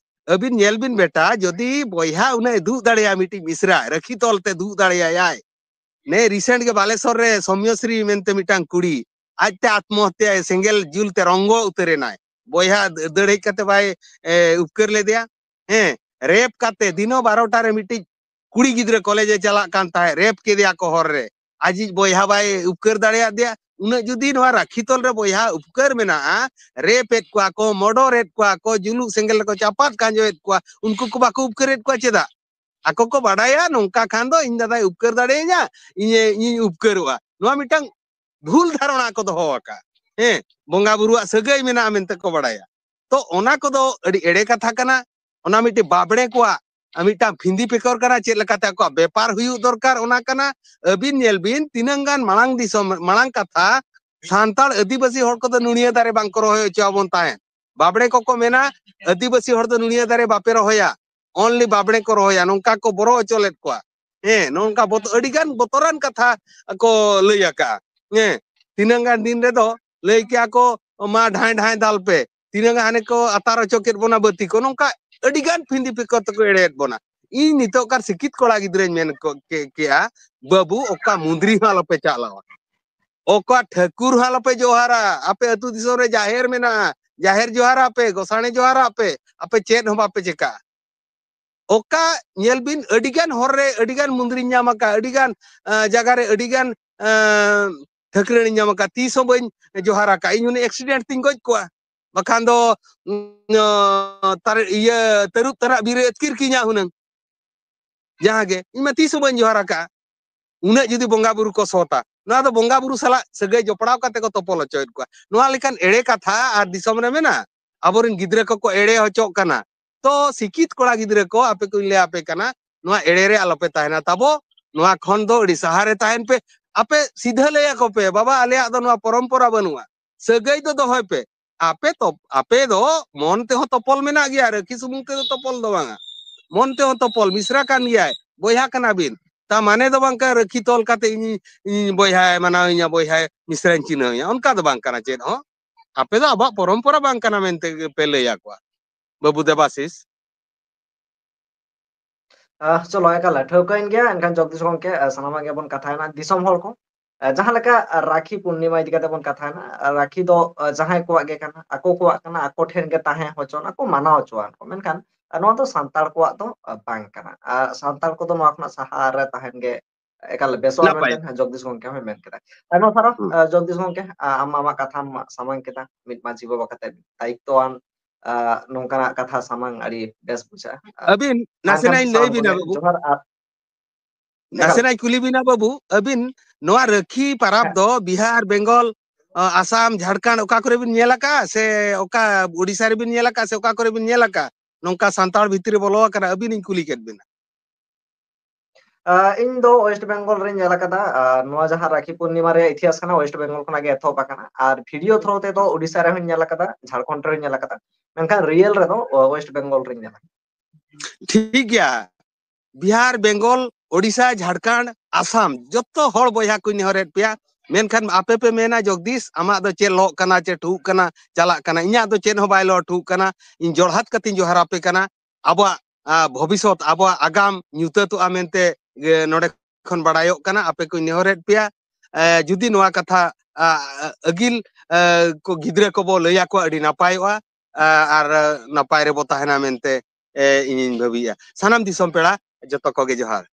ᱟᱹᱵᱤᱱ ᱧᱮᱞ ᱵᱤᱱ ᱵᱮᱴᱟ, ᱡᱩᱫᱤ ᱵᱚᱭᱦᱟ ᱩᱱᱟᱹᱜ ᱮ ᱫᱩᱜ ᱫᱟᱲᱮᱭᱟᱜᱼᱟ ᱢᱤᱫᱴᱤᱡ ᱢᱤᱥᱨᱟ, ᱨᱟᱹᱠᱷᱤ ᱛᱚᱞ ᱛᱮ ᱫᱩᱜ ᱫᱟᱲᱮᱭᱟᱭᱟᱭ᱾ ᱱᱮ recent ᱜᱮ ᱵᱟᱞᱮᱥᱚᱨ ᱨᱮ ᱥᱚᱢᱭᱚᱥᱨᱤ ᱢᱮᱱᱛᱮ ᱢᱤᱫᱴᱟᱝ ᱠᱩᱲᱤ, ᱟᱡᱛᱮ ᱟᱛᱢᱚᱦᱚᱛᱭᱟᱭ, ᱥᱮᱸᱜᱮᱞ ᱡᱩᱞ ᱛᱮ ᱨᱚᱝᱜᱚ ᱩᱛᱟᱹᱨ ᱮᱱᱟᱭ᱾ ᱵᱚᱭᱦᱟ ᱫᱟᱹᱲ ᱦᱮᱡ ᱠᱟᱛᱮ ᱵᱟᱭ ᱮ, ᱩᱯᱠᱟᱹᱨ ᱞᱮᱫᱮᱭᱟ? ᱦᱮᱸ, ᱨᱮᱯ ᱠᱟᱛᱮ ᱫᱤᱱᱚ ᱵᱟᱨᱚᱴᱟ ᱨᱮ ᱢᱤᱫᱴᱤᱡ ᱠᱩᱲᱤ ᱜᱤᱫᱽᱨᱟᱹ ᱠᱚᱞᱮᱡᱽ ᱮ ᱪᱟᱞᱟᱜ ᱠᱟᱱ ᱛᱟᱦᱮᱸᱫ, ᱨᱮᱯ ᱠᱮᱫᱮᱭᱟ ᱠᱚ ᱦᱚᱨ ᱨᱮ᱾ ᱟᱡᱤᱡ ᱵᱚᱭᱦᱟ ᱵᱟᱭ ᱩᱯᱠᱟᱹᱨ ᱫᱟᱲᱮᱭᱟᱫᱮᱭᱟ? ᱩᱱᱟᱹᱜ ᱡᱩᱫᱤ ᱱᱚᱣᱟ ᱨᱟᱠᱷᱤ ᱛᱚᱞ ᱨᱮ ᱵᱚᱭᱦᱟ ᱩᱯᱠᱟᱹᱨ ᱢᱮᱱᱟᱜᱼᱟ, ᱨᱮᱯ ᱮᱫ ᱠᱚᱣᱟ ᱠᱚ, ᱢᱚᱰᱚᱨ ᱮᱫ ᱠᱚᱣᱟ ᱠᱚ, ᱡᱩᱞᱩᱜ ᱥᱮᱸᱜᱮᱞ ᱨᱮᱠᱚ ᱪᱟᱯᱟᱫ ᱠᱟᱸᱡᱚᱭᱮᱫ ᱠᱚᱣᱟ, ᱩᱱᱠᱩ ᱠᱚ ᱵᱟᱠᱚ ᱩᱯᱠᱟᱹᱨᱮᱫ ᱠᱚᱣᱟ ᱪᱮᱫᱟᱜ? ᱟᱠᱚ ᱠᱚ ᱵᱟᱰᱟᱭᱟ ᱱᱚᱝᱠᱟ ᱠᱷᱟᱱ ᱫᱚ ᱤᱧ ᱫᱟᱫᱟᱭ ᱩᱯᱠᱟᱹᱨ ᱫᱟᱲᱮᱭᱟᱹᱧᱟ, ᱤᱧᱮ, ᱤᱧᱤᱧ ᱩᱯᱠᱟᱹᱨᱚᱜᱼᱟ᱾ ᱱᱚᱣᱟ ᱢᱤᱫᱴᱟᱝ ᱵᱷᱩᱞ ᱫᱷᱟᱨᱚᱱᱟ ᱠᱚ ᱫᱚᱦᱚ ᱟᱠᱟᱫᱼᱟ᱾ ᱦᱮᱸ, ᱵᱚᱸᱜᱟ ᱵᱩᱨᱩᱣᱟᱜ ᱥᱟᱹᱜᱟᱹᱭ ᱢᱮᱱᱟᱜᱼᱟ ᱢᱮᱱᱛᱮ ᱠᱚ ᱵᱟᱰᱟᱭᱟ᱾ ᱛᱚ ᱚᱱᱟ ᱠᱚᱫᱚ ᱟᱹᱰᱤ ᱮᱲᱮ ᱠᱟᱛᱷᱟ ᱠᱟᱱᱟ᱾ ᱚᱱᱟ ᱢᱤᱫᱴᱤᱡ ᱵᱟᱵᱽᱲᱮ ᱠᱚᱣᱟᱜ ᱟᱨ ᱢᱤᱫᱴᱟᱝ ᱯᱷᱤᱸᱫᱤ ᱯᱮᱠᱚᱨ ᱠᱟᱱᱟ, ᱪᱮᱫ ᱞᱮᱠᱟᱛᱮ ᱟᱠᱚᱣᱟᱜ ᱵᱮᱯᱟᱨ ᱦᱩᱭᱩᱜ ᱫᱚᱨᱠᱟᱨ ᱚᱱᱟ ᱠᱟᱱᱟ᱾ ᱟᱹᱵᱤᱱ ᱧᱮᱞ ᱵᱤᱱ, ᱛᱤᱱᱟᱹᱝ ᱜᱟᱱ ᱢᱟᱲᱟᱝ ᱫᱤᱥᱚᱢ, ᱢᱟᱲᱟᱝ ᱠᱟᱛᱷᱟ, ᱥᱟᱱᱛᱟᱲ ᱟᱹᱫᱤᱵᱟᱹᱥᱤ ᱦᱚᱲ ᱠᱚᱫᱚ ᱱᱩᱲᱤᱭᱟᱹ ᱫᱟᱨᱮ ᱵᱟᱝ ᱠᱚ ᱨᱚᱦᱚᱭ ᱦᱚᱪᱚ ᱟᱵᱚᱱ ᱛᱟᱦᱮᱸᱫ᱾ ᱵᱟᱵᱽᱲᱮ ᱠᱚᱠᱚ ᱢᱮᱱᱟ, ᱟᱹᱫᱤᱵᱟᱹᱥᱤ ᱦᱚᱲ ᱫᱚ ᱱᱩᱲᱤᱭᱟᱹ ᱫᱟᱨᱮ ᱵᱟᱯᱮ ᱨᱚᱦᱚᱭᱟ, only ᱵᱟᱵᱽᱲᱮ ᱠᱚ ᱨᱚᱦᱚᱭᱟ, ᱱᱚᱝᱠᱟ ᱠᱚ ᱵᱚᱨᱚ ᱦᱚᱪᱚ ᱞᱮᱫ ᱠᱚᱣᱟ᱾ ᱦᱮᱸ, ᱱᱚᱝᱠᱟ ᱵᱚᱛ-, ᱟᱹᱰᱤ ᱜᱟᱱ ᱵᱚᱛᱚᱨᱟᱱ ᱠᱟᱛᱷᱟ ᱠᱚ ᱞᱟᱹᱭ ᱟᱠᱟᱜᱼᱟ᱾ ᱦᱮᱸ, ᱛᱤᱱᱟᱹᱝ ᱜᱟᱱ ᱫᱤᱱ ᱨᱮᱫᱚ ᱞᱟᱹᱭ ᱠᱮᱜᱼᱟ ᱠᱚ, "ᱢᱟ ᱰᱷᱟᱸᱭ ᱰᱷᱟᱸᱭ ᱫᱟᱞ ᱯᱮ", ᱛᱤᱱᱟᱹᱝ ᱦᱟᱱᱮ ᱠᱚ ᱟᱛᱟᱨ ᱦᱚᱪᱚ ᱠᱮᱫ ᱵᱚᱱᱟ ᱵᱟᱹᱛᱤ ᱠᱚ, ᱱᱚᱝᱠᱟ ᱟᱹᱰᱤ ᱜᱟᱱ ᱯᱷᱤᱸᱫᱤ ᱯᱷᱤᱠᱚᱨ ᱛᱮᱠᱚ ᱮᱲᱮᱭᱮᱫ ᱵᱚᱱᱟ᱾ ᱤᱧ ᱱᱤᱛᱚᱜ ᱠᱟᱨ ᱥᱤᱠᱷᱤᱛ ᱠᱚᱲᱟ ᱜᱤᱫᱽᱨᱟᱹᱧ ᱢᱮᱱ ᱠᱚ-, ᱠᱮ-, ᱠᱮᱜᱼᱟ, ᱵᱟᱹᱵᱩ, ᱚᱠᱟ ᱢᱩᱸᱫᱽᱨᱤ ᱦᱚᱸ ᱟᱞᱚᱯᱮ ᱪᱟᱞᱟᱣᱟ, ᱚᱠᱟ ᱴᱷᱟᱹᱠᱩᱨ ᱦᱚᱸ ᱟᱞᱚᱯᱮ ᱡᱚᱦᱟᱨᱟ᱾ ᱟᱯᱮ ᱟᱹᱛᱩ ᱫᱤᱥᱚᱢ ᱨᱮ ᱡᱟᱦᱮᱨ ᱢᱮᱱᱟᱜᱼᱟ, ᱡᱟᱦᱮᱨ ᱡᱚᱦᱟᱨ ᱟᱯᱮ, ᱜᱚᱥᱟᱬᱮ ᱡᱚᱦᱟᱨ ᱟᱯᱮ, ᱟᱯᱮ ᱪᱮᱫ ᱦᱚᱸ ᱵᱟᱯᱮ ᱪᱮᱠᱟᱜᱼᱟ᱾ ᱚᱠᱟ ᱧᱮᱞ ᱵᱤᱱ, ᱟᱹᱰᱤ ᱜᱟᱱ ᱦᱚᱨ ᱨᱮ ᱟᱹᱰᱤ ᱜᱟᱱ ᱢᱩᱸᱫᱽᱨᱤᱧ ᱧᱟᱢ ᱟᱠᱟᱫ, ᱟᱹᱰᱤ ᱜᱟᱱ, ᱟᱸ, ᱡᱟᱭᱜᱟ ᱨᱮ ᱟᱹᱰᱤ ᱜᱟᱱ, ᱟᱸ, ᱴᱷᱟᱹᱠᱨᱟᱹᱱᱤᱧ ᱧᱟᱢ ᱟᱠᱟᱫ, ᱛᱤᱥ ᱦᱚᱸ ᱵᱟᱹᱧ ᱡᱚᱦᱟᱨ ᱟᱠᱟᱫ᱾ ᱤᱧ ᱦᱩᱱᱟᱹᱝ accident ᱛᱤᱧ ᱜᱚᱡ ᱠᱚᱜᱼᱟ, ᱵᱟᱠᱷᱟᱱ ᱫᱚ, ᱩᱸ, ᱛᱟᱨ-, ᱤᱭᱟᱹ, ᱛᱟᱹᱨᱩᱵ ᱛᱟᱨᱟᱜ ᱵᱤᱨ ᱨᱮ ᱟᱹᱛᱠᱤᱨ ᱠᱤᱧᱟ ᱦᱩᱱᱟᱹᱝ᱾ ᱡᱟᱦᱟᱸ ᱜᱮ, ᱤᱧ ᱢᱟ ᱛᱤᱥ ᱦᱚᱸ ᱵᱟᱹᱧ ᱡᱚᱦᱟᱨ ᱟᱠᱟᱫᱼᱟ᱾ ᱩᱱᱟᱹᱜ ᱡᱩᱫᱤ ᱵᱚᱸᱜᱟ ᱵᱩᱨᱩ ᱠᱚ ᱥᱚᱛᱟ, ᱱᱚᱣᱟ ᱫᱚ ᱵᱚᱸᱜᱟ ᱵᱩᱨᱩ ᱥᱟᱞᱟᱜ ᱥᱟᱹᱜᱟᱹᱭ ᱡᱚᱯᱲᱟᱣ ᱠᱟᱛᱮ ᱠᱚ ᱛᱚᱯᱚᱞ ᱦᱚᱪᱚᱭᱮᱫ ᱠᱚᱣᱟ᱾ ᱱᱚᱣᱟ ᱞᱮᱠᱟᱱ ᱮᱲᱮ ᱠᱟᱛᱷᱟ ᱟᱨ ᱫᱤᱥᱚᱢ ᱨᱮ ᱢᱮᱱᱟᱜᱼᱟ? ᱟᱵᱚᱨᱮᱱ ᱜᱤᱫᱽᱨᱟᱹ ᱠᱚᱠᱚ ᱮᱲᱮ ᱦᱚᱪᱚᱜ ᱠᱟᱱᱟ᱾ ᱛᱚ ᱥᱤᱠᱠᱷᱤᱛ ᱠᱚᱲᱟ ᱜᱤᱫᱽᱨᱟᱹ ᱠᱚ, ᱟᱯᱮ ᱠᱚᱧ ᱞᱟᱹᱭ ᱟᱯᱮ ᱠᱟᱱᱟ, ᱱᱚᱣᱟ ᱮᱲᱮ ᱨᱮ ᱟᱞᱚᱯᱮ ᱛᱟᱦᱮᱱᱟ ᱛᱟᱵᱚ᱾ ᱱᱚᱣᱟ ᱠᱷᱚᱱ ᱫᱚ ᱟᱹᱰᱤ ᱥᱟᱦᱟ ᱨᱮ ᱛᱟᱦᱮᱱ ᱯᱮ᱾ ᱟᱯᱮ ᱥᱤᱫᱷᱟᱹ ᱞᱟᱹᱭ ᱟᱠᱚ ᱯᱮ, "ᱵᱟᱵᱟ, ᱟᱞᱮᱭᱟᱜ ᱫᱚ ᱱᱚᱣᱟ ᱯᱚᱨᱚᱢᱯᱚᱨᱟ ᱵᱟᱹᱱᱩᱜᱼᱟ, ᱥᱟᱹᱜᱟᱹᱭ ᱫᱚ ᱫᱚᱦᱚᱭ ᱯᱮ᱾" ᱟᱯᱮ ᱛᱚ, ᱟᱯᱮ ᱫᱚ ᱢᱚᱱ ᱛᱮᱦᱚᱸ ᱛᱚᱯᱚᱞ ᱢᱮᱱᱟᱜ ᱜᱮᱭᱟ, ᱨᱟᱹᱠᱷᱤ ᱥᱩᱢᱩᱝ ᱛᱮᱫᱚ ᱛᱚᱯᱚᱞ ᱫᱚ ᱵᱟᱝᱟ᱾ ᱢᱚᱱ ᱛᱮᱦᱚᱸ ᱛᱚᱯᱚᱞ, ᱢᱤᱥᱨᱟ ᱠᱟᱱ ᱜᱮᱭᱟᱭ, ᱵᱚᱭᱦᱟ ᱠᱟᱱᱟ ᱵᱤᱱ᱾ ᱛᱟ ᱢᱟᱱᱮ ᱫᱚ ᱵᱟᱝ ᱠᱟᱱᱟ ᱨᱟᱹᱠᱷᱤ ᱛᱚᱞ ᱠᱟᱛᱮ ᱤᱧ, ᱤᱧ ᱵᱚᱭᱦᱟᱭ ᱢᱟᱱᱟᱣᱤᱧᱟ, ᱵᱚᱭᱦᱟᱭ ᱢᱤᱥᱨᱟᱧ ᱪᱤᱱᱦᱟᱹᱣᱤᱧᱟ, ᱚᱱᱠᱟ ᱫᱚ ᱵᱟᱝ ᱠᱟᱱᱟ ᱪᱮᱫ ᱦᱚᱸ᱾ ᱟᱯᱮ ᱫᱚ ᱟᱵᱚᱣᱟᱜ ᱯᱚᱨᱚᱢᱯᱚᱨᱟ ᱵᱟᱝ ᱠᱟᱱᱟ ᱢᱮᱱᱛᱮ ᱯᱮ ᱞᱟᱹᱭ ᱟᱠᱚᱣᱟ, ᱵᱟᱹᱵᱩ ᱫᱮᱵᱟᱥᱤᱥ᱾ ᱟᱦ, ᱪᱚᱞᱚ, ᱮᱠᱟᱞ ᱴᱷᱟᱹᱣᱠᱟᱹᱭᱮᱱ ᱜᱮᱭᱟ᱾ ᱮᱱᱠᱷᱟᱱ ᱡᱚᱜᱽᱫᱤᱥ ᱜᱚᱢᱠᱮ, ᱟᱦ, ᱥᱟᱱᱟᱢᱟᱜ ᱜᱮᱵᱚᱱ ᱠᱟᱛᱷᱟᱭᱮᱱᱟ, ᱫᱤᱥᱚᱢ ᱦᱚᱲ ᱠᱚ᱾ ᱡᱟᱦᱟᱸ ᱞᱮᱠᱟ ᱨᱟᱠᱷᱤ ᱯᱩᱨᱱᱤᱢᱟ ᱤᱫᱤ ᱠᱟᱛᱮ ᱵᱚᱱ ᱠᱟᱛᱷᱟᱭᱮᱱᱟ, ᱨᱟᱠᱷᱤ ᱫᱚ ᱡᱟᱦᱟᱸᱭ ᱠᱚᱣᱟᱜ ᱜᱮ ᱠᱟᱱᱟ, ᱟᱠᱚ ᱠᱚᱣᱟᱜ ᱠᱟᱱᱟ, ᱟᱠᱚ ᱴᱷᱮᱱ ᱜᱮ ᱛᱟᱦᱮᱸ ᱦᱚᱪᱚᱣᱟᱱ, ᱟᱠᱚ ᱢᱟᱱᱟᱣ ᱦᱚᱪᱚᱣᱟᱱ ᱠᱚ, ᱢᱮᱱᱠᱷᱟᱱ ᱱᱚᱣᱟ ᱫᱚ ᱥᱟᱱᱛᱟᱲ ᱠᱚᱣᱟᱜ ᱫᱚ ᱵᱟᱝ ᱠᱟᱱᱟ᱾ ᱟᱨ ᱥᱟᱱᱛᱟᱲ ᱠᱚᱫᱚ ᱱᱚᱣᱟ ᱠᱷᱚᱱᱟᱜ ᱥᱟᱦᱟ ᱨᱮ ᱛᱟᱦᱮᱱ ᱜᱮ ᱮᱠᱟᱞ ᱵᱮᱥᱚᱜᱼᱟ ᱱᱟᱯᱟᱭ᱾ ᱢᱮᱱᱛᱮ ᱡᱚᱜᱽᱫᱤᱥ ᱜᱚᱝᱠᱮ ᱦᱚᱸᱭ ᱢᱮᱱ ᱠᱮᱫᱟ᱾ ᱟᱭᱢᱟ ᱥᱟᱨᱦᱟᱣ, ᱦᱩᱸ᱾ ᱟᱸ, ᱡᱚᱜᱽᱫᱤᱥ ᱜᱚᱝᱠᱮ, ᱟᱸ, ᱟᱢ ᱟᱢᱟᱜ ᱠᱟᱛᱷᱟᱢ ᱥᱟᱢᱟᱝ ᱠᱮᱫᱟ, ᱢᱤᱫ ᱢᱟᱹᱡᱷᱤ ᱵᱟᱵᱟ ᱠᱟᱛᱮ ᱫᱟᱭᱤᱛᱛᱚᱣᱟᱱ, ᱟᱸ, ᱱᱚᱝᱠᱟᱱᱟᱜ ᱠᱟᱛᱷᱟ ᱥᱟᱢᱟᱝ ᱟᱹᱰᱤ ᱵᱮᱥ ᱵᱩᱡᱷᱟᱹᱜᱼᱟ᱾ ᱟᱸ, ᱟᱹᱵᱤᱱ ᱢᱟ ᱮᱱᱠᱷᱟᱱ ᱱᱟᱥᱮᱱᱟᱜ ᱤᱧ ᱞᱟᱹᱭ ᱥᱟᱱᱟᱢ ᱵᱤᱱᱟ ᱠᱚᱜᱮ ᱵᱟᱹᱵᱩ᱾ ᱡᱚᱦᱟᱨ᱾ ᱟᱨ ᱮᱠᱟᱞ᱾ ᱱᱟᱥᱮᱱᱟᱜ ᱤᱧ ᱠᱩᱞᱤ ᱵᱤᱱᱟ ᱵᱟᱹᱵᱩ, ᱟᱹᱵᱤᱱ ᱱᱚᱣᱟ ᱨᱟᱹᱠᱷᱤ ᱯᱟᱨᱟᱵᱽ ᱦᱮᱸ᱾ ᱫᱚ ᱵᱤᱦᱟᱨ, ᱵᱮᱝᱜᱚᱞ, ᱟᱸ, ᱟᱥᱟᱢ, ᱡᱷᱟᱲᱠᱷᱚᱸᱰ ᱚᱠᱟ ᱠᱚᱨᱮ ᱵᱤᱱ ᱧᱮᱞ ᱟᱠᱟᱫᱼᱟ ᱥᱮ ᱚᱠᱟ ᱳᱰᱤᱥᱟ ᱨᱮᱵᱤᱱ ᱧᱮᱞ ᱟᱠᱟᱫᱼᱟ ᱥᱮ ᱚᱠᱟ ᱠᱚᱨᱮ ᱵᱤᱱ ᱧᱮᱞ ᱟᱠᱟᱫᱼᱟ? ᱱᱚᱝᱠᱟ ᱥᱟᱱᱛᱟᱲ ᱵᱷᱤᱛᱨᱤ ᱨᱮ ᱵᱚᱞᱚ ᱟᱠᱟᱱᱟ, ᱟᱹᱵᱤᱱ ᱤᱧ ᱠᱩᱞᱤ ᱠᱮᱫ ᱵᱤᱱᱟ᱾ ᱟᱸ, ᱤᱧ ᱫᱚ ᱳᱭᱮᱥᱴ ᱵᱮᱝᱜᱚᱞ ᱨᱮᱧ ᱧᱮᱞ ᱟᱠᱟᱫᱟ᱾ ᱟᱨ ᱱᱚᱣᱟ ᱡᱟᱦᱟᱸ ᱨᱟᱠᱷᱤ ᱯᱩᱨᱱᱤᱢᱟ ᱨᱮᱭᱟᱜ ᱤᱛᱤᱦᱟᱥ ᱠᱟᱱᱟ, ᱳᱭᱮᱥᱴ ᱵᱮᱝᱜᱚᱞ ᱠᱷᱚᱱᱟᱜ ᱜᱮ ᱮᱛᱚᱦᱚᱵ ᱟᱠᱟᱱᱟ᱾ ᱟᱨ ᱵᱷᱤᱰᱤᱭᱳ ᱛᱷᱨᱳ ᱛᱮᱫᱚ ᱳᱰᱤᱥᱟ ᱨᱮᱦᱚᱸᱧ ᱧᱮᱞ ᱟᱠᱟᱫᱟ, ᱡᱷᱟᱲᱠᱷᱚᱸᱰ ᱨᱮᱦᱚᱸᱧ ᱧᱮᱞ ᱟᱠᱟᱫᱟ, ᱢᱮᱱᱠᱷᱟᱱ ᱨᱤᱭᱮᱞ ᱨᱮᱫᱚ, ᱳ, ᱳᱭᱮᱥᱴ ᱵᱮᱝᱜᱚᱞ ᱨᱮᱧ ᱧᱮᱞ ᱟᱠᱟᱫᱟ᱾ ᱴᱷᱤᱠ ᱜᱮᱭᱟ, ᱵᱤᱦᱟᱨ, ᱵᱮᱝᱜᱚᱞ, ᱳᱰᱤᱥᱟ, ᱡᱷᱟᱲᱠᱷᱚᱸᱰ, ᱟᱥᱟᱢ, ᱡᱚᱛᱚ ᱦᱚᱲ ᱵᱚᱭᱦᱟ ᱠᱚᱧ ᱱᱮᱦᱚᱨᱮᱫ ᱯᱮᱭᱟ᱾ ᱢᱮᱱᱠᱷᱟᱱ ᱟᱯᱮ ᱯᱮ ᱢᱮᱱᱟ, "ᱡᱚᱜᱽᱫᱤᱥ, ᱟᱢᱟᱜ ᱫᱚ ᱪᱮᱫ ᱞᱚᱜ ᱠᱟᱱᱟ, ᱪᱮᱫ ᱴᱷᱩᱜ ᱠᱟᱱᱟ, ᱪᱟᱞᱟᱜ ᱠᱟᱱᱟ?" ᱤᱧᱟᱹᱜ ᱫᱚ ᱪᱮᱫ ᱦᱚᱸ ᱵᱟᱭ ᱞᱚ ᱴᱷᱩᱜ ᱠᱟᱱᱟ᱾ ᱤᱧ ᱡᱚᱲᱦᱟᱛ ᱠᱟᱛᱮᱧ ᱡᱚᱦᱟᱨ ᱟᱯᱮ ᱠᱟᱱᱟ᱾ ᱟᱵᱚᱣᱟᱜ, ᱟ, ᱵᱷᱚᱵᱤᱥᱚᱛ, ᱟᱵᱚᱣᱟᱜ ᱟᱜᱟᱢ ᱧᱩᱛᱟᱹᱛᱚᱜᱼᱟ ᱢᱮᱱᱛᱮ, ᱮ, ᱱᱚᱰᱮ ᱠᱷᱚᱱ ᱵᱟᱲᱟᱭᱚᱜ ᱠᱟᱱᱟ᱾ ᱟᱯᱮ ᱠᱚᱧ ᱱᱮᱦᱚᱨᱮᱫ ᱯᱮᱭᱟ, ᱮ, ᱡᱩᱫᱤ ᱱᱚᱣᱟ ᱠᱟᱛᱷᱟ, ᱟ, ᱟ, ᱟᱹᱜᱤᱞ, ᱮ, ᱠᱚ ᱜᱤᱫᱽᱨᱟᱹ ᱠᱚᱵᱚ ᱞᱟᱹᱭ ᱟᱠᱚᱣᱟ, ᱟᱹᱰᱤ ᱱᱟᱯᱟᱭᱚᱜᱼᱟ᱾ ᱟ, ᱟᱨ, ᱟ, ᱱᱟᱯᱟᱭ ᱨᱮᱵᱚ ᱛᱟᱦᱮᱱᱟ ᱢᱮᱱᱛᱮ, ᱮ, ᱤᱧᱤᱧ ᱵᱷᱟᱹᱵᱤᱭᱮᱫᱼᱟ᱾ ᱥᱟᱱᱟᱢ ᱫᱤᱥᱚᱢ ᱯᱮᱲᱟ ᱡᱚᱛᱚ ᱠᱚᱜᱮ ᱡᱚᱦᱟᱨ᱾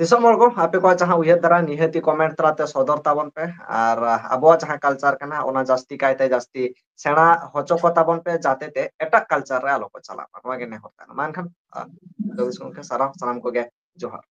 ᱫᱤᱥᱚᱢ ᱦᱚᱲ ᱠᱚ, ᱟᱯᱮ ᱠᱚᱣᱟᱜ ᱡᱟᱦᱟᱸ ᱩᱭᱦᱟᱹᱨ ᱫᱷᱟᱨᱟ ᱱᱤᱦᱟᱹᱛᱤ ᱠᱚᱢᱮᱱᱴ ᱛᱟᱞᱟᱛᱮ ᱥᱚᱫᱚᱨ ᱛᱟᱵᱚᱱ ᱯᱮ, ᱟᱨ, ᱟ, ᱟᱵᱚᱣᱟᱜ ᱡᱟᱦᱟᱸ ᱠᱟᱞᱪᱟᱨ ᱠᱟᱱᱟ ᱚᱱᱟ ᱡᱟᱹᱥᱛᱤ ᱠᱟᱭᱛᱮ ᱡᱟᱹᱥᱛᱤ ᱥᱮᱬᱟ ᱦᱚᱪᱚ ᱠᱚ ᱛᱟᱵᱚᱱ ᱯᱮ, ᱡᱟᱛᱮ ᱛᱮ ᱮᱴᱟᱜ ᱠᱟᱞᱪᱟᱨ ᱨᱮ ᱟᱞᱚ ᱠᱚ ᱪᱟᱞᱟᱜ ᱢᱟ, ᱱᱚᱣᱟ ᱜᱮ ᱱᱮᱦᱚᱨ ᱛᱟᱦᱮᱱᱟ᱾ ᱢᱟ ᱮᱱᱠᱷᱟᱱ, ᱟ, ᱡᱚᱜᱽᱫᱤᱥ ᱜᱚᱢᱠᱮ, ᱥᱟᱨᱦᱟᱣ, ᱥᱟᱱᱟᱢ ᱠᱚᱜᱮ ᱡᱚᱦᱟᱨ᱾